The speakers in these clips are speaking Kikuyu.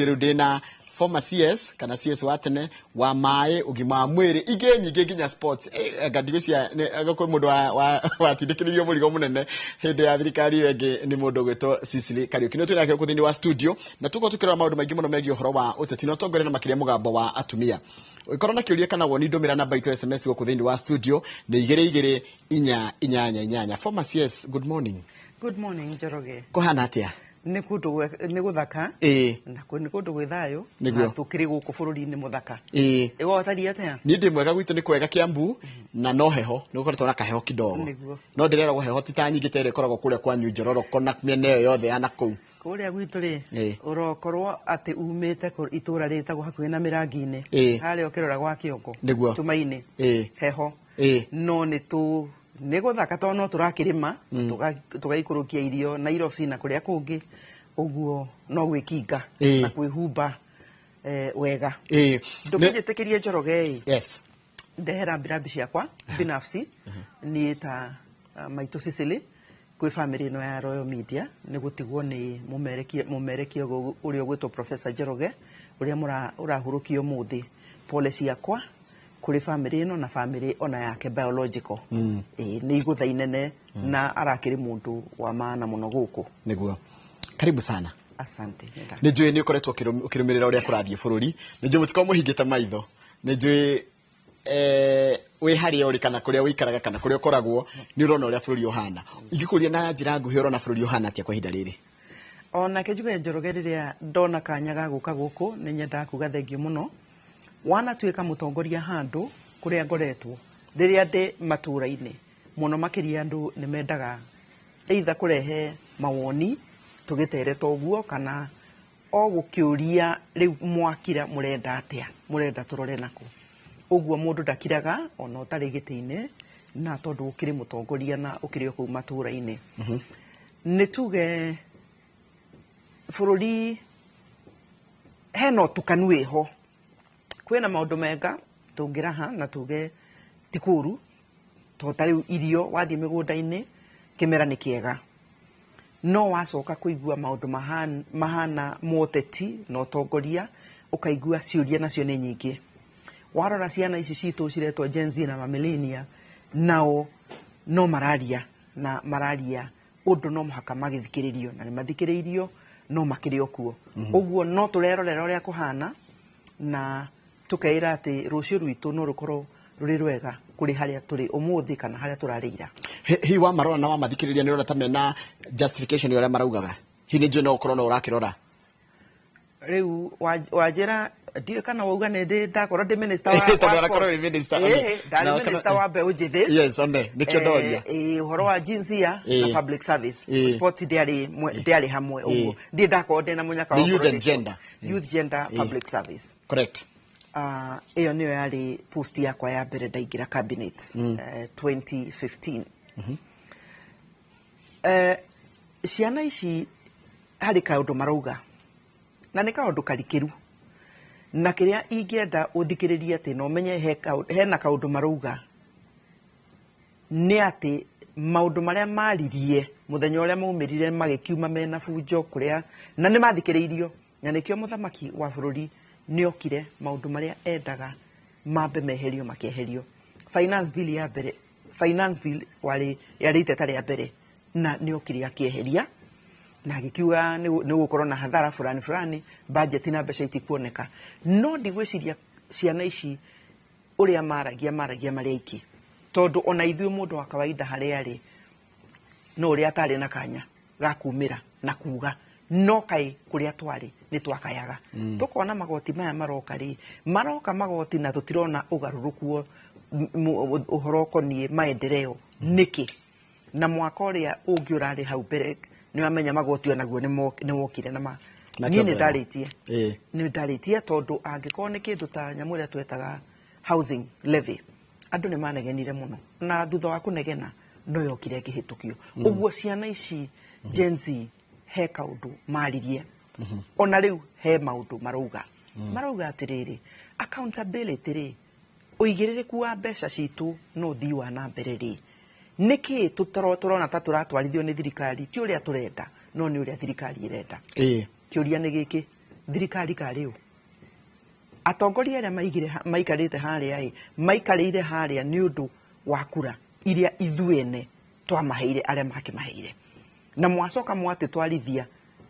Studio rĩu ndĩna former CS kana CS wa tene wa maĩ, ũgima wa mwĩrĩ, ingĩ nyingĩ, nginya sports. Anga ndigwĩciria kwĩ mũndũ watindĩkĩrĩirio mũrigo mũnene hĩndĩ ya thirikari ĩyo ĩngĩ, nĩ mũndũ ũgwĩtwo Cecily Kariuki. Nĩ twĩ nake gũkũ thĩinĩ wa studio na tũkorwo tũkĩrora maũndũ maingĩ mũno megiĩ ũhoro wa ũteti na ũtongoria na makĩria mũgambo wa atumia. Ũngĩkorwo na kĩũria kana woni, ndũmĩra namba itũ ya SMS gũkũ thĩinĩ wa studio nĩ 22488. Former CS, good morning. Good morning, Njoroge. Kũhana atĩa? Nĩ kũndũ nĩ gũthaka. Na nĩ kũndũ gwĩ thayũ. Na tũkĩrĩ gũkũ bũrũri-inĩ mũthaka. Ĩwe ũtariĩ atĩa? Niĩ ndĩ mwega, gwitũ nĩ kwega Kiambu na no heho, nĩ gũkoretwo na kaheho kidogo. No ndĩreragwo heho ti ta nyingĩ ta ĩrĩa ĩkoragwo kũrĩa kwanyu Njororoko na mĩena ĩyo yothe ya nakũu. Kũrĩa gwitũ rĩ, ũrokorwo atĩ umĩte itũũra rĩtagwo hakuhĩ na Mĩrangi-inĩ. Harĩa ũkĩrora gwa Kĩongo. Tũmainĩ. Heho. No nĩ tũ nĩ gũthaka tondũ no tũrakĩrĩma, tũgaikũrũkia irio Nairobi na kũrĩa kũngĩ, ũguo no gwĩkinga na kwĩhumba wega. Ndũkĩnjĩtĩkĩrie, Njoroge ĩ, ndehera rambirambi ciakwa binafsi niĩ ta maitũ Cecily kwĩ family ĩno ya Royal Media nĩ gũtigwo nĩ mũmerekia mũmerekia ũrĩa ũgwĩtwo Professor Njoroge, ũrĩa ũrahurũkio ũmũthĩ. Pole ciakwa kũrĩ family ĩno na family ona yake biological. Ĩĩ, nĩ igũtha inene na arakĩrĩ mũndũ wa maana mũno gũkũ. Nĩguo, karibu sana. Asante. Nĩ njũĩ nĩ ũkoretwo ũkĩrũmĩrĩra ũrĩa kũrathiĩ bũrũri. Nĩ njũĩ mũtikorwo mũhingĩte maitho. Nĩ njũĩ wĩ harĩa ũrĩ kana kũrĩa ũikaraga kana kũrĩa ũkoragwo nĩ ũrona ũrĩa bũrũri ũhana. Ingĩkũria na njĩra nguhĩ, ũrona bũrũri ũhana atĩa kwa ihinda rĩrĩ? Onake njuge, Njoroge, rĩrĩa ndona kanya ga gũka gũkũ nĩ nyendaga kuga thengiũ mũno. Wanatuĩka mũtongoria handũ kũrĩa ngoretwo, rĩrĩa ndĩ matũũra-inĩ mũno makĩria, andũ nĩ mendaga either kũrehe mawoni tũgĩtereta ũguo kana o gũkĩũria, rĩu mwakira mũrenda atĩa, mũrenda tũrore nakũ? Ũguo mũndũ ndakiraga ona ũtarĩ gĩtĩ-inĩ, na tondũ ũkĩrĩ mũtongoria na ũkĩrĩ o kũu matũũra-inĩ, nĩ tuge bũrũri hena ũtukanu wĩho. Kwĩna maũndũ mega tũngĩraha na tuge ti kũru, to ta rĩu irio, wathiĩ mĩgũnda-inĩ kĩmera nĩ kĩega, no wacoka kũigua maũndũ mahana moteti na ũtongoria, ũkaigua ciũria nacio nĩ nyingĩ. Warora ciana ici citũ ciretwo Gen Z na mamilenia, nao no mararia na mararia ũndũ no mũhaka magĩthikĩrĩrio, na nĩ mathikĩrĩirio no makĩrĩ o kuo. Ũguo no tũrerorera ũrĩa kũhana na tũkeĩra atĩ rũciũ rwitũ no rũkorwo rũrĩ rwega kũrĩ harĩa tũrĩ ũmũthĩ kana harĩa tũrarĩ ira. Hihi wamarora na wamathikĩrĩria, nĩ ũrona ta mena justification ya ũrĩa maraugaga? Hihi nĩ njũĩ no ũkorwo no ũrakĩrora. Rĩu wanjĩra ndiũĩ kana wauga nĩ ndĩ ndakorwo ndĩ minister wa, Tondũ wa arakorwo sports. wĩ minister, Ĩĩ, ndarĩ Na minister wa mbeũ njĩthĩ. Yes, one nĩkĩo ndoria. Ũhoro wa jinsia na public service. Sport ndĩarĩ hamwe ũguo. Ndiĩ ndakorwo ndĩna mũnyaka Nĩ wa youth gũkorwo and ndĩ sport. gender. Youth, gender, public service. Ĩyo nĩyo yarĩ post yakwa ya mbere ndaingĩra cabinet 2015. Ciana ici harĩ kaũndũ marauga na nĩ kaũndũ karikĩru, na kĩrĩa ingĩenda ũthikĩrĩrie atĩ na ũmenye hena kaũndũ marauga nĩ atĩ maũndũ marĩa maririe mũthenya ũrĩa maumĩrire magĩkiuma mena bunjo kũrĩa na nĩ mathikĩrĩirio, na nĩkĩo mũthamaki wa bũrũri nĩ okire, maũndũ marĩa endaga mambe meherio makĩeherio. Finance bill ya mbere, finance bill warĩ yarĩ iteta rĩa mbere, na nĩ okire akĩeheria na agĩkiuga nĩ gũkorwo na hathara fulani fulani, budget na mbeca itikuoneka. No ndigwĩciria ciana ici ũrĩa maragia maragia marĩ aiki, tondũ ona ithuĩ mũndũ wa kawaida harĩa arĩ no ũrĩa atarĩ na kanya ga kumĩra na kuga, no kaĩ kũrĩa twarĩ nĩ twakayaga, tũkona magoti maya maroka rĩ, maroka magoti na tũtirona ũgarũrũku ũhoro ũkoniĩ maendeleo nĩkĩ? Na mwaka ũrĩa ũngĩ ũrarĩ hau mbere nĩ wamenya magoti onaguo nĩ wokire na ma niĩ nĩ Makĩongererwo. Ndarĩtie nĩ ndarĩtie tondũ angĩkorwo nĩ kĩndũ ta nyamũ ĩrĩa twetaga housing levy, andũ nĩ manegenire mũno, na thutha wa kũnegena no yokire ĩkĩhĩtũkio. Ũguo ciana ici Gen Z he kaũndũ maririe, ona rĩu he maũndũ marauga. Marauga atĩrĩrĩ, accountability rĩ, ũigĩrĩrĩku wa mbeca citũ no ũthii wa na mbere rĩ, nĩkĩ tũrona ta tũratwarithio nĩ thirikari ti ũrĩa tũrenda no nĩ ũrĩa thirikari ĩrenda? Kĩũria nĩ gĩkĩ. Thirikari karĩ ũ? Atongoria arĩa maigire maikarĩte harĩa ĩ, maikarĩire harĩa nĩ ũndũ wa kura iria ithuĩ ene twamaheire, arĩa makĩmaheire, na mwacoka mwatĩtwarithia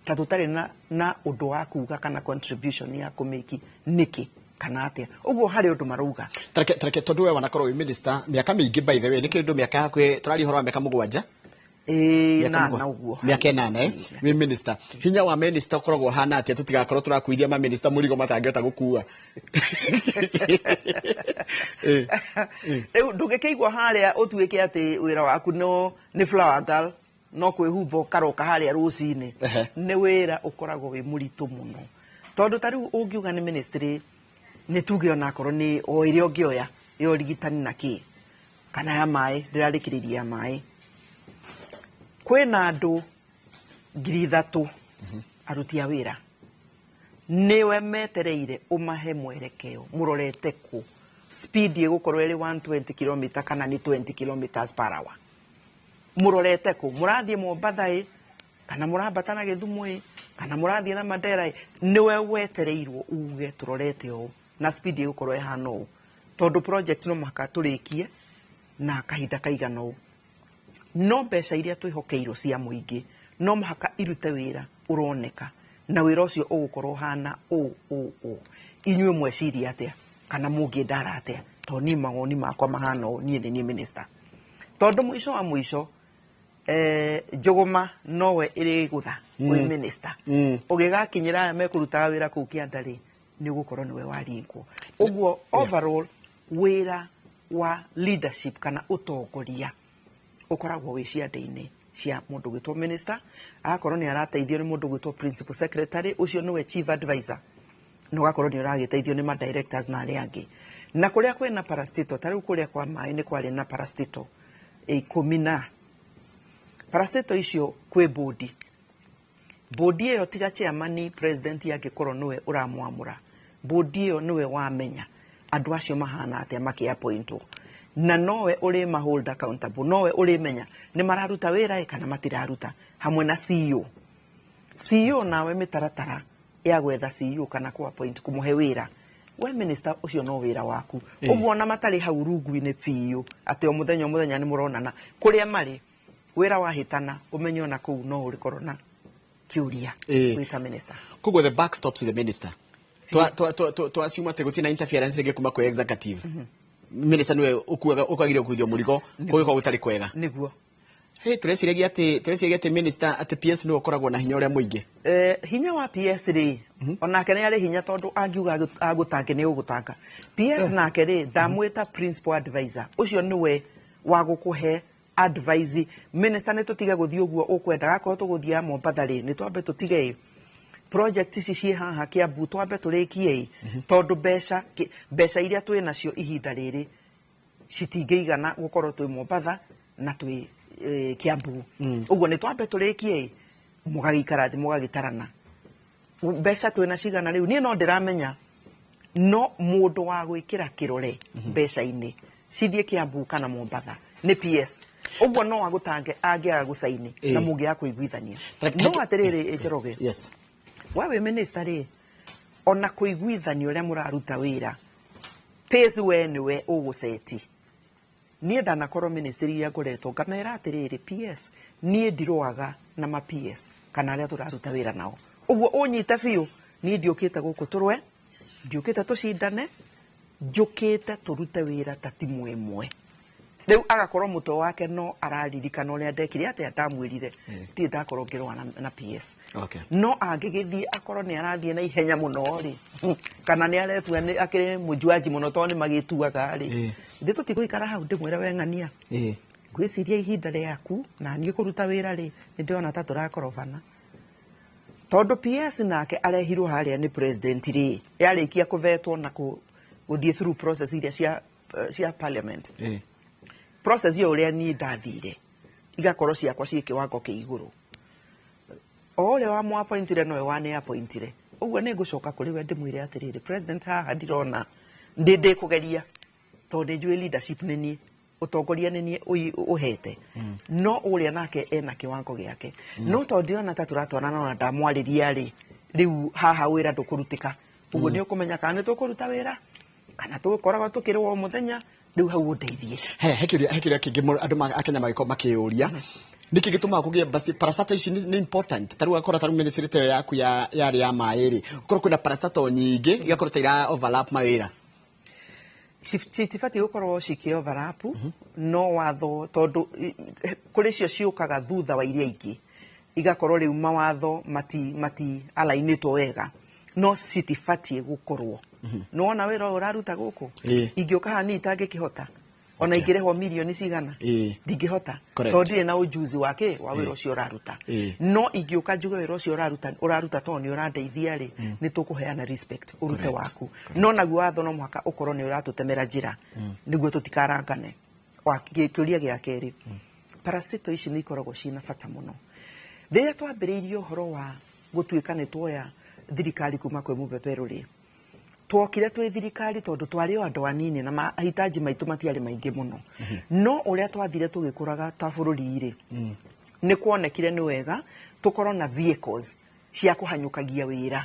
ta tũtarĩ na ũndũ wa kuga kana contribution ya kũmĩki nĩkĩ kana atĩa. Ũguo harĩ ũndũ marauga. Tareke tondũ we wanakorwo wĩ minister mĩaka mĩingĩ, by the way, nĩ kĩndũ mĩaka hakuhĩ, tũraria ũhoro wa mĩaka 7. Ĩĩ, 8 ũguo. Mĩaka 8, eh? Wĩ minister, hinya wa minister ũkoragwo ũhana atĩa, tũtigakorwo tũrakuithia ma minister mũrigo matangĩhota gũkua? Rĩu ndũngĩkĩigua harĩa ũtuĩke atĩ wĩra waku no nĩ flower girl, no kwĩhumba ũkaroka harĩa rũcinĩ. Nĩ wĩra ũkoragwo wĩ mũritũ mũno, tondũ ta rĩu ũngiuga nĩ ministry, nĩ tuge onakorwo nĩ o ĩrĩa ũngĩoya ya ũrigitani na kĩ kana ya maĩ, ndĩrarĩkĩrĩria ya maĩ, kwĩna andũ 3,000 aruti a wĩra, nĩwe metereire ũmahe mwerekeo mũrorete kũ, speed ĩgũkorwo ĩrĩ 120 km kana nĩ 20 kilometers per hour, mũrorete kũ, mũrathiĩ Mombatha ĩ, kana mũrambata na Gĩthumo ĩ, kana mũrathiĩ na Mandera ĩ. Nĩwe wetereirwo uge tũrorete ũũ na speed ĩgũkorwo ĩhana ũũ, tondũ project no mũhaka tũrĩkie na kahinda kaigana ũũ, no mbeca iria twĩhokeirwo cia mũingĩ no mũhaka irute wĩra ũroneka, na wĩra ũcio ũgũkorwo ũhana ũũ ũũ ũũ. Inyuĩ mweciria atĩa kana mũngĩndara atĩa? Tondũ niĩ mawoni makwa mahana ũũ, niĩ nĩ niĩ minister. Tondũ mũico wa mũico, njũgũma nowe ĩrĩgũtha wĩ minister, ũgĩgakinyĩra aya mekũrutaga wĩra kũu kĩanda rĩ, nĩ ũgũkorwo nĩwe waringwo ũguo. Overall, wĩra wa leadership kana ũtongoria ũkoragwo wĩ ciande-inĩ cia mũndũ gwĩtwo minister, agakorwo nĩ arateithio nĩ mũndũ gwĩtwo principal secretary, ũcio nĩwe chief advisor, na ũgakorwo nĩ ũragĩteithio nĩ ma directors na arĩa angĩ. Na kũrĩa kwĩna parastatal, ta rĩu kũrĩa kwa maĩ nĩ kwarĩ na parastatal 10, na parastatal icio kwĩ bodi. Bodi ĩyo, tiga chairman, president angĩkorwo nĩwe ũramwamũra, bodi ĩyo nĩwe wamenya andũ acio mahana atĩa makĩappointwo, na nowe ũrĩ hold accountable, nowe ũrĩmenya nĩ mararuta wĩra ĩ kana matiraruta, hamwe na CEO. CEO nawe, mĩtaratara ya gwetha CEO kana kũ appoint, kũmũhe wĩra, we minister, ũcio no wĩra waku. Ũguo ona matarĩ hau rungu-inĩ biũ atĩ o mũthenya o mũthenya nĩ mũronana, kũrĩa marĩ wĩra wahĩtana, ũmenye ona kũu no ũrĩkorwo na kĩũria wĩta minister. Koguo the buck stops with the minister. Twa assume atĩ gũtirĩ na interference rĩngĩ kuma kwĩ executive, minister nĩwe ũkuaga, ũkwagĩrĩire gũkuithio mũrigo kũngĩkorwo gũtarĩ kwega. Nĩguo. Hey, tũreciragia atĩ minister, atĩ PS nĩwe ũkoragwo na hinya ũrĩa mũingĩ. Hinya wa PS rĩ, onake nĩ arĩ hinya, tondũ angiuga agũtange nĩ ũgũtanga. PS nake rĩ, ndamwĩta principal advisor, ũcio nĩwe wa gũkũhe advice. Minister, nĩ tũtige gũthiĩ ũguo ũkwenda, gakorwo tũgũthiĩ ya Mombatha rĩ, nĩ twambe tũtige ĩ project ici ciĩ haha Kiambu, twambe tũrĩkie ĩ, tondũ mbeca iria twĩ nacio ihinda rĩrĩ citingĩigana gũkorwo twĩ Mombatha na twĩ Kiambu. Ũguo nĩ twambe tũrĩkie ĩ, mũgagĩikara thĩ mũgagĩtarana mbeca twĩna cigana. Rĩu niĩ no ndĩramenya no mũndũ wa gwĩkĩra kĩrore mbeca-inĩ cithiĩ Kiambu kana Mombatha nĩ PS. Ũguo no agũtange angĩaga gũcaini na mũngĩaga kũiguithania. No atĩrĩrĩ, Njoroge, we wĩ minister rĩ, ona kũiguithania ũrĩa mũraruta wĩra, pace, we nĩwe ũgũceti. Niĩ ndanakorwo ministry iria ngoretwo ngamera atĩrĩrĩ, PS, niĩ ndirũaga na ma PS kana arĩa tũraruta wĩra nao, ũguo ũnyite biũ, niĩ ndiũkĩte gũkũ tũrũe, ndiũkĩte tũcindane, njũkĩte tũrute wĩra ta timu ĩmwe. Rĩu agakorwo mũtwe wake no araririkana ũrĩa ndekire atĩa, ndamwĩrire ndirĩ ndakorwo ngĩrũa na PS. No angĩgĩthiĩ akorwo nĩ arathiĩ na ihenya mũno rĩ, kana nĩ aretua nĩ akĩrĩ mũjuaji mũno, tondũ nĩ magĩtuaga rĩ, ithuĩ tũtigũikara hau ndĩmwĩre, we ng'ania, ngwĩciria ihinda rĩaku na niĩ kũruta wĩra rĩ, nĩ ndĩrona ta tũrakorobana, tondũ PS nake arehirwo harĩa nĩ president rĩ, yarĩkia kũvetwo na gũthiĩ through process iria cia parliament, process ĩyo ũrĩa niĩ ndathire igakorwo ciakwa ciĩ kĩwango kĩa igũrũ, o ũrĩa wamũappointire nowe wanĩappointire. Ũguo nĩ ngũcoka kũrĩ we ndĩmwĩre atĩrĩrĩ, president, haha ndirona ndĩ kũgeria, tondũ nĩ njũĩ leadership nĩ niĩ, ũtongoria nĩ niĩ ũhete, no ũrĩa nake ena kĩwango gĩake, no tondũ ndĩrona ta tũratwarana na ndamwarĩria rĩ, Rĩu haha wĩra ndũkũrutĩka ũguo. Nĩ ũkũmenya kana nĩ tũkũruta wĩra kana tũgũkoragwo tũkĩrũa o mũthenya. Rĩu hau ũndeithie. He kĩũria kĩngĩ andũ a Kenya magĩkorwo makĩyũria: nĩkĩ gĩtũmaga kũgĩe basi parastatal ici? Nĩ important ta rĩu akora ta rĩu ministry ta ĩyo yaku ya yarĩ ya maĩ rĩ, ũkorwo kwĩna parastatal nyingĩ, igakorwo ta ira overlap mawĩra. Citibatiĩ gũkorwo cikĩ overlap, no watho tondũ kũrĩ cio ciũkaga thutha wa iria ingĩ, igakorwo rĩu mawatho mati alainĩtwo wega, no citibatiĩ gũkorwo. Nĩwona wĩra ũyũ ũraruta gũkũ, ingĩũka haha niĩ itangĩkĩhota ona ingĩrĩhwo mirioni cigana, ndingĩhota, tondũ ndirĩ na ujuzi wake wa wĩra ũcio ũraruta. No ingĩũka njuge wĩra ũcio ũraruta tondũ nĩ ũrandeithia rĩ, nĩ tũkũheana respect ũrute waku. No naguo watho no mũhaka ũkorwo nĩ ũratũtemera njĩra nĩguo tũtikarangane. Kĩũria gĩa kerĩ, parastatal ici nĩ ikoragwo ciĩna bata mũno. Rĩrĩa twambĩrĩirie ũhoro wa gũtuĩka nĩ tuoya thirikari kuma kwĩ mũbeberũ rĩ, twokire twĩ thirikari tondũ twarĩ o andũ anini na mahitaji maitũ matiarĩ maingĩ mũno. No ũrĩa twathire tũgĩkũraga ta bũrũri rĩ, nĩ kuonekire nĩ wega tũkorwo na vehicles cia kũhanyũkagia wĩra,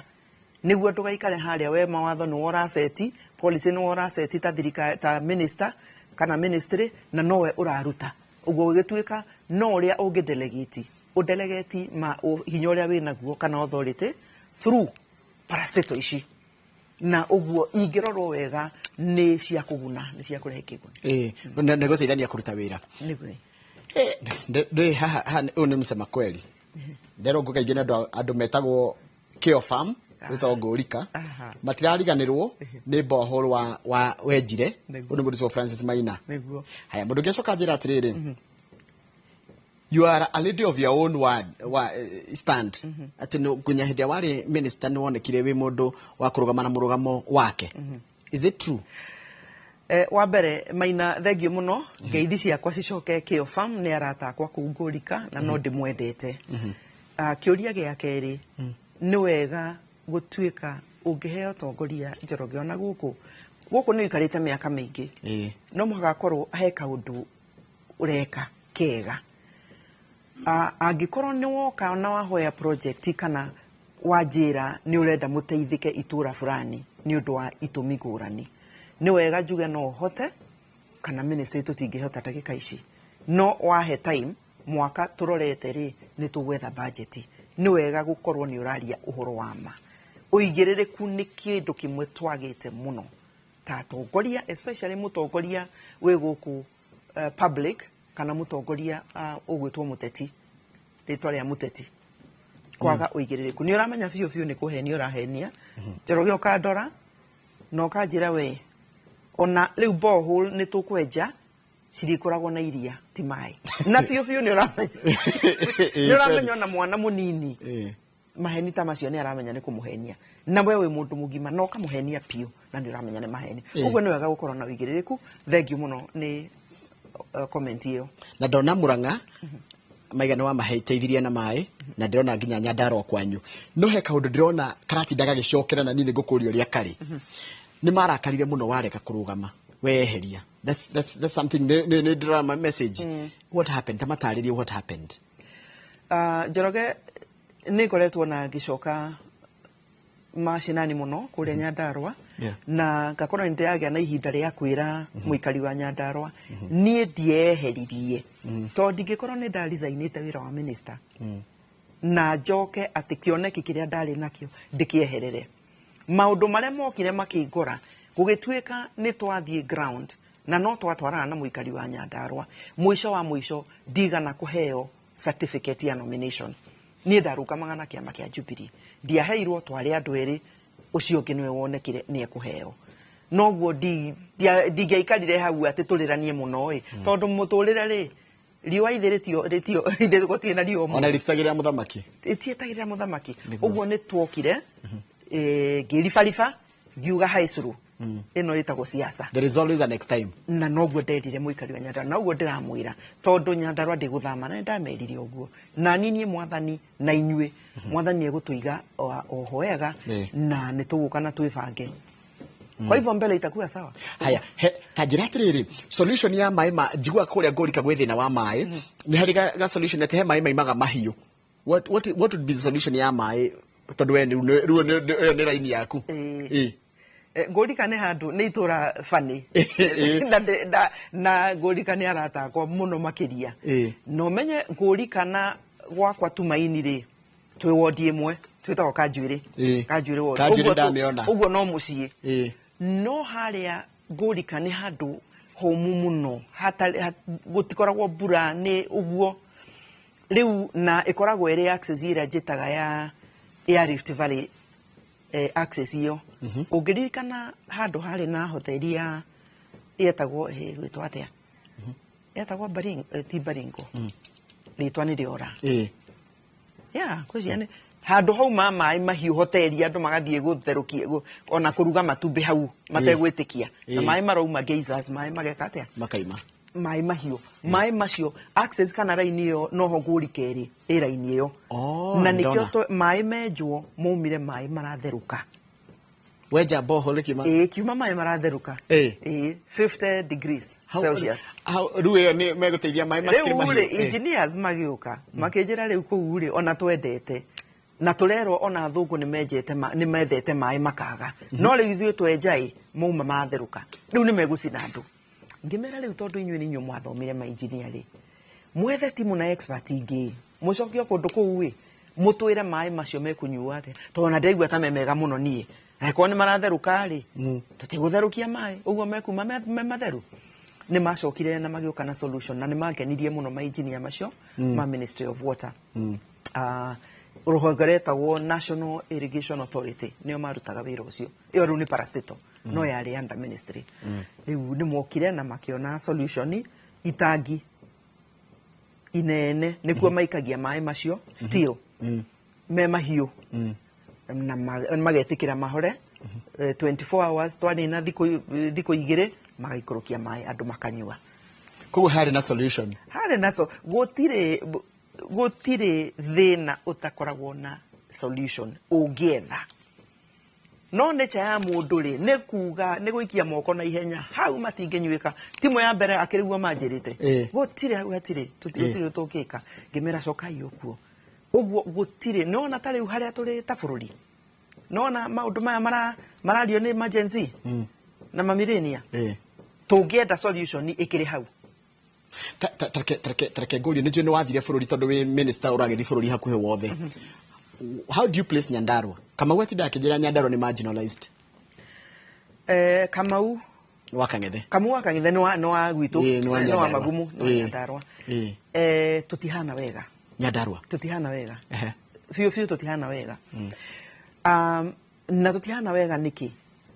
nĩguo ndũgaikare harĩa we mawatho nĩwe ũraceti, policy nĩwe ũraceti ta thirikari, ta minister kana ministry, na nowe ũraruta. Ũguo gũgĩtuĩka no ũrĩa ũngĩ delegate, ũdelegate ma hinya ũrĩa wĩnaguo kana authority through parastatal ici. Na ũguo ingĩrorwo wega nĩ cia kũguna, nĩ cia kũrehe kĩguni. Ĩĩ, nĩ gũteithania kũruta wĩra. Nĩguo. Ndĩ haha ũyũ nĩ msema kweli nderwo ngũ kaingĩ nĩ andũ metagwo Keo Farm, wĩtagwo Ngũrika. Matirariganĩrwo nĩ borehole wa wenjire. Ũyũ nĩ mũndũ ũcio Francis Maina. Haya, mũndũ ũngĩ acoka njĩra atĩrĩrĩ, you are a lady of your own word, wa, stand, atĩ nginya hĩndĩ ĩrĩa warĩ minister nĩ wonekire wĩ mũndũ wa kũrũgama na mũrũgamo wake. Is it true? Wa mbere, Maina, thengiũ mũno. Ngeithi ciakwa cicoke Keo Farm, nĩ arata akwa kũu Ngũrika na no ndĩmwendete. Kĩũria gĩa kerĩ, nĩ wega gũtuĩka ũngĩheo tongoria, Njoroge, ona gũkũ nĩ ũikarĩte mĩaka mĩingĩ, no mũhaka akorwo he kaũndũ ũreka kega. Angĩkorwo nĩ woka na wahoya project kana wanjĩra nĩ ũrenda mũteithĩke itũra fulani nĩ ũndũ wa itũmi ngũrani, nĩ wega njuge no hote kana ministry tũtingĩhota ndagĩka ici, no wahe time mwaka tũrorete rĩ, nĩ tũgwetha budget. Nĩ wega gũkorwo nĩ ũraria ũhoro wa ma. Ũigĩrĩrĩku nĩ kĩndũ kĩmwe twagĩte mũno ta atongoria, especially mũtongoria wĩ gũkũ public kana mũtongoria ũgwĩtwo mũteti, rĩtwa rĩa mũteti, kwaga ũigĩrĩrĩku. Nĩ ũramenya biũ biũ nĩ kũhenia ũrahenia. Njoroge, ũkandora na ũkanjĩra we ona rĩu borehole nĩ tũkwenja cirĩkoragwo na iria ti maĩ, na biũ biũ nĩ ũramenya ona mwana mũnini maheni ta macio nĩ aramenya nĩ kũmũhenia, na we wĩ mũndũ mũgima na ũkamũhenia biũ na nĩ ũramenya nĩ maheni. Ũguo nĩ wega gũkorwo na ũigĩrĩrĩku. Thengiũ mũno nĩ comment ĩyo. Na ndona Murang'a maigana wa maheteithirie na maĩ, na ndĩrona nginya Nyandarua kwanyu, no he kaũndũ ndĩrona karatinda gagĩcokera na niĩ nĩ ngũkũria ũrĩa karĩ. Nĩ marakarire mũno warega kũrũgama weyeheria. That's something nĩ ndĩrona message. What happened? Ta matarĩrie what happened. Njoroge, nĩ ngoretwo na ngĩcoka macinani mũno kũrĩa Nyandarua, na ngakorwo nĩ ndĩragĩa na ihinda rĩa kwĩra mũikari wa Nyandarua niĩ ndieheririe, tondũ ndingĩkorwo nĩ ndaresignĩte wĩra wa minister na njoke atĩ kĩoneki kĩrĩa ndarĩ nakĩo ndĩkĩeherere. Maũndũ marĩa mokire makĩngora, gũgĩtuĩka nĩ twathiĩ ground na no twatwarana na mũikari wa Nyandarua, mũico wa mũico ndigana kũheo certificate ya nomination. Niĩ ndarũgamaga na kĩama kĩa Jubilee, ndiaheirwo. Twarĩ andũ erĩ, ũcio ũngĩ nĩwe wonekire nĩ ekũheo. Noguo ndingĩaikarire hau atĩ tũrĩranie mũno ĩ, tondũ mũtũrĩre rĩ, riũa ithe rĩtio ithe gũtirĩ na riũa ona rĩtitagĩrĩra mũthamaki. Ĩtietagĩrĩra mũthamaki. Ũguo nĩ tuokire, ngĩribariba ngiuga haicuru ĩno ĩtagwo siasa. There is always a next time. Na noguo nderire mũikari wa Nyandarua, na ũguo ndĩramwĩra, tondũ Nyandarua ndĩgũthama, na nĩndamerire ũguo. Na niĩ mwathani na inyuĩ, mwathani egũtũiga oho wega, na nĩ tũgũka na twĩbange. Kwa hivyo mbele itakuwa sawa. Haya, ta njĩra atĩrĩrĩ, solution ya maĩ ma njiguaga kũrĩa Ngũrika gwĩ thĩna wa maĩ, nĩ harĩ ga solution atĩ he maĩ maimaga mahiũ. What would be the solution ya maĩ Tondũ we rĩu ĩyo nĩ raini yaku. Ĩĩ. Ĩĩ. Ngũrika nĩ handũ nĩ itũra bani. Ĩĩ. Na ngũrika nĩ arata akwa mũno makĩria. Ĩĩ. Na ũmenye ngũrika na gwakwa Tumaini rĩ, twĩ wondi ĩmwe twĩtagwo Kanjuĩrĩ. Ĩĩ. Kanjuĩrĩ ward. Kanjuĩrĩ ndamĩona. Ũguo no mũciĩ. Ĩĩ. No harĩa ngũrika nĩ handũ homu mũno, gũtikoragwo mbura nĩ ũguo rĩu, na ĩkoragwo ĩrĩ access ĩrĩa njĩtaga ya Rift Valley, access ĩyo. Ũngĩririkana handũ harĩ na hoteli ya yetagwo, gwĩtwo atĩa, yetagwo Baringo, ti Baringo, rĩtwa nĩ rĩora. Ya kwĩcia nĩ handũ hau ma maĩ mahiũ, hoteli andũ magathiĩ gũtherũkia ona kũruga matumbĩ hau mategwĩtĩkia, na maĩ marauma geysers, maĩ mageka atĩa? Makaima. Maĩ mahiũ, maĩ macio access kana raini ĩyo noho ngũrika ĩrĩ ĩ raini ĩyo. Oh, Na nĩkĩo ndona. Maĩ menjwo maumire maĩ maratherũka. Wenja boho rĩkiuma. Ĩĩ, kiuma maĩ maratherũka. Ĩĩ. Ĩĩ, 50 degrees Celsius. Rĩu ĩyo nĩ megũteithia maĩ matikĩrĩ Rĩu mahiũ. rĩ, engineers magĩũka makĩnjĩra rĩu kũu rĩ, ona twendete na tũrerwo ona athũngũ nĩ menjete nĩ methete maĩ makaga, no rĩu ithuĩ twenja ĩ mauma maratherũka, rĩu nĩ megũcina andũ. Ngĩmera rĩu tondũ inyuĩ nĩ inyuĩ mwathomire ma engineer rĩ, mwethe timu na expert ingĩ, mũcoke o kũndũ kũu ĩ mũtwĩre maĩ macio mekũnyuo atĩa, tondũ ona ndĩraigua ta me mega mũno niĩ, angĩkorwo nĩ maratherũka rĩ, tũtigũtherũkia maĩ ũguo mekuma me matheru. Nĩ macokire na magĩũka na solution, na nĩ mangenirie mũno ma engineer macio ma Ministry of Water. Rũhonge rwetagwo National Irrigation Authority nĩo marutaga wĩra ũcio. Ĩyo rĩu nĩ parastatal, no yarĩ under ministry. Rĩu nĩ mokire na makĩona solution, itangi inene nĩkuo maikagia maĩ macio still me mahiũ, na magetĩkĩra mahore 24 hours, twanina thikũ igĩrĩ magaikũrũkia maĩ andũ makanyua. Koguo harĩ na solution. Harĩ na so gũtirĩ thĩna ũtakoragwo na solution ũngĩetha. No nature ya mũndũ rĩ, nĩ kuga nĩ gũikia moko na ihenya, hau matingĩnyuĩka. Timu ya mbere akĩrĩguo manjĩrĩte gũtirĩ hau, hatirĩ gũtirĩ tũngĩka. Ngĩmera cokai ũkuo ũguo gũtirĩ. Nĩwona ta rĩu harĩa tũrĩ ta bũrũri, nĩwona maũndũ maya marario nĩ ma Gen Z na ma millennia. Tũngĩenda solution ĩkĩrĩ hau. Tareke ngũrie, nĩ njũĩ nĩ wathire bũrũri tondũ wĩ minister ũragĩthiĩ bũrũri hakuhĩ wothe. How do you place Nyandarua? Kamau atindaga akĩnjĩra Nyandarua nĩ marginalized. Kamau Wa Kang'ethe. Kamau wa Kang'ethe nĩ wa gwitũ. Ĩĩ, nĩ wa Nĩ wa Nyandarua. Magumu, nĩ wa Nyandarua. Tũtihana wega. Nyandarua. Tũtihana wega. Biũ biũ tũtihana wega. Na tũtihana wega nĩkĩ?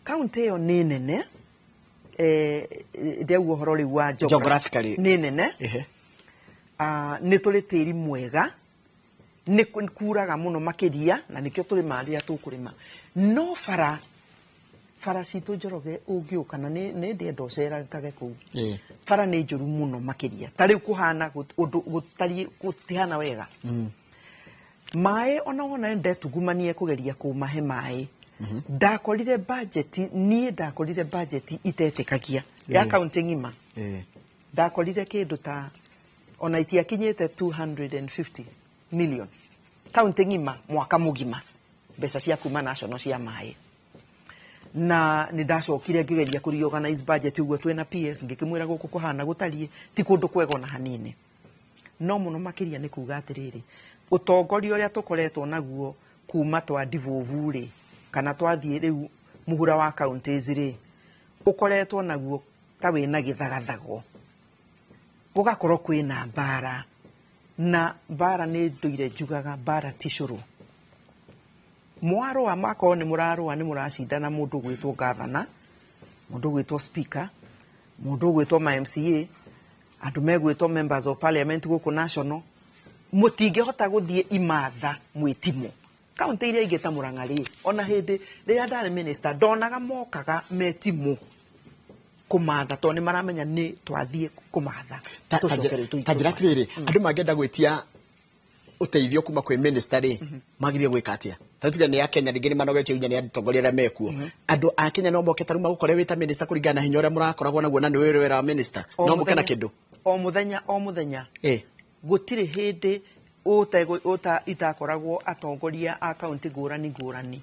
Kaunti ĩyo nĩ nene. Ndĩauga ũhoro rĩu wa geography. Geographically. Nĩ nene. Nĩ tũrĩ tĩri mwega, nĩ kuraga mũno makĩria, na nĩkĩo tũrĩmaga rĩrĩa tũkũrĩma. No bara citũ Njoroge ũngĩũka, na nĩ ndĩenda ũcerangage kũu. Bara nĩ njũru mũno makĩria. Ta rĩu kũhana ũndũ gũtariĩ, gũtihana wega. Maĩ ona wona ndetungumanie kũgeria kũmahe maĩ. Ndakorire budget, niĩ ndakorire budget itetĩkagia ya kaunti ng'ima. Ndakorire kĩndũ ta ona itiakinyĩte 250 million kaunti ng'ima mwaka mũgima, mbeca cia kuma national cia maĩ. Na nĩ ndacokire ngĩgeria kũ reorganize budget ũguo twĩna PS, ngĩkĩmwĩra gũkũ kũhana gũtariĩ ti kũndũ kwega ona hanini. No mũno makĩria nĩ kuga atĩrĩrĩ, ũtongoria ũrĩa tũkoretwo naguo kuma twa devolve rĩ, kana twathiĩ rĩu mũhura wa counties rĩ, ũkoretwo naguo ta wĩna gĩthagathago, gũgakorwo kwĩna mbara, na mbara nĩ ndũire njugaga mbara ti cũrũ. Mwarũa makorwo nĩ mũrarũa, nĩ mũracindana mũndũ ũgwĩtwo governor, mũndũ ũgwĩtwo speaker, mũndũ ũgwĩtwo ma MCA, andũ megwĩtwo members of parliament gũkũ national, mũtingĩhota gũthiĩ imatha mwĩtimo. Kaunti iria ingĩ ta Murang'a rĩ, ona hĩndĩ rĩrĩa ndarĩ minister ndonaga mokaga metimũ kũmatha, tondũ nĩ maramenya nĩ twathiĩ kũmatha. Tũcoke rĩu Ta njĩra atĩrĩrĩ, andũ mangĩenda gwĩtia ũteithio kuma kwĩ minister rĩ, magĩrĩire gwĩka atĩa? Ta tuge nĩ a Kenya, rĩngĩ nĩ manogetio nginya nĩ atongoria arĩa mekuo. Andũ a Kenya no moke ta rĩu magũkore wĩ ta minister kũringana na hinya ũrĩa mũrakoragwo naguo, na nĩ wĩra wa minister. O No mũke na mũthenya. kĩndũ. O mũthenya, o mũthenya. Gũtirĩ hĩndĩ Ũta itakoragwo atongoria a kaunti ngũrani ngũrani,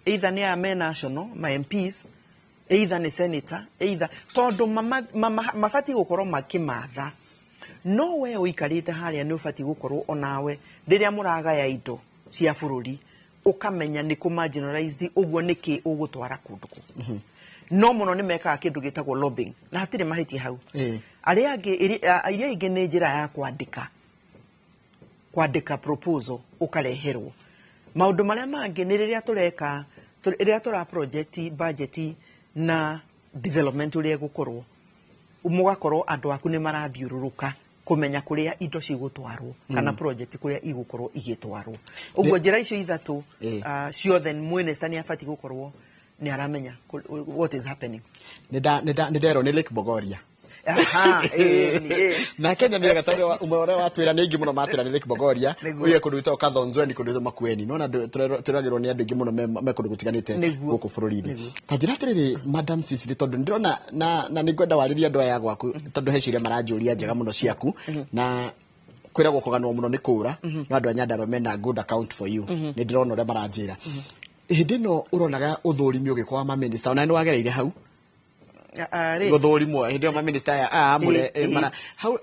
either nĩ aya me national ma MPs, either nĩ senator, either tondũ mabatiĩ gũkorwo makĩmatha. No we ũikarĩte harĩa nĩ ũbatiĩ gũkorwo onawe rĩrĩa mũragaya indo cia bũrũri ũkamenya nĩ kũ marginalized, ũguo nĩkĩ ũgũtwara kũndũ kũ. No mũno nĩ mekaga kĩndũ gĩtagwo lobbying na hatirĩ mahĩtia hau. Arĩa angĩ iria ingĩ nĩ njĩra ya kwandĩka proposal ũkareherwo. Maũndũ marĩa mangĩ nĩ rĩrĩa tũreka rĩrĩa tũra project budget na development ũrĩa ĩgũkorwo, mũgakorwo andũ aku nĩ marathiũrũrũka kũmenya kũrĩa indo cigũtwarwo kana project kũrĩa igũkorwo igĩtwarwo. Ũguo njĩra icio ithatũ ciothe minister nĩ abatiĩ gũkorwo nĩ aramenya what is happening. Nĩ nderwo nĩ Lake Bogoria. Aha, ĩĩ, ĩĩ. Na Kenya nĩ gatari ũmwe ũrĩa watwĩra nĩ aingĩ mũno matwĩra nĩ Lake Bogoria. Ũyũ kũndũ gwĩtagwo Kathonzweni, kũndũ gwĩtagwo Makueni. Nona tũragĩrwo nĩ andũ aingĩ mũno me kũndũ gũtiganĩte gũkũ bũrũri-inĩ. Ta njĩra atĩrĩrĩ, Madam Cecily, tondũ nĩndĩrona na nĩngwenda warĩrie andũ aya gwaku, tondũ he ciũria maranjũria njega mũno ciaku, na kwĩragwo kũganwo mũno nĩ kũra, no andũ a Nyandarua mena good account for you. Nĩ ndĩrona ũrĩa maranjĩra. Hĩndĩ ĩno ũronaga ũthũrimi ũgĩkwo wa maminista, ona nĩ wagereire hau? Rĩ. Gũthũrimwo hĩndĩ ĩyo maminista aya amũre, mara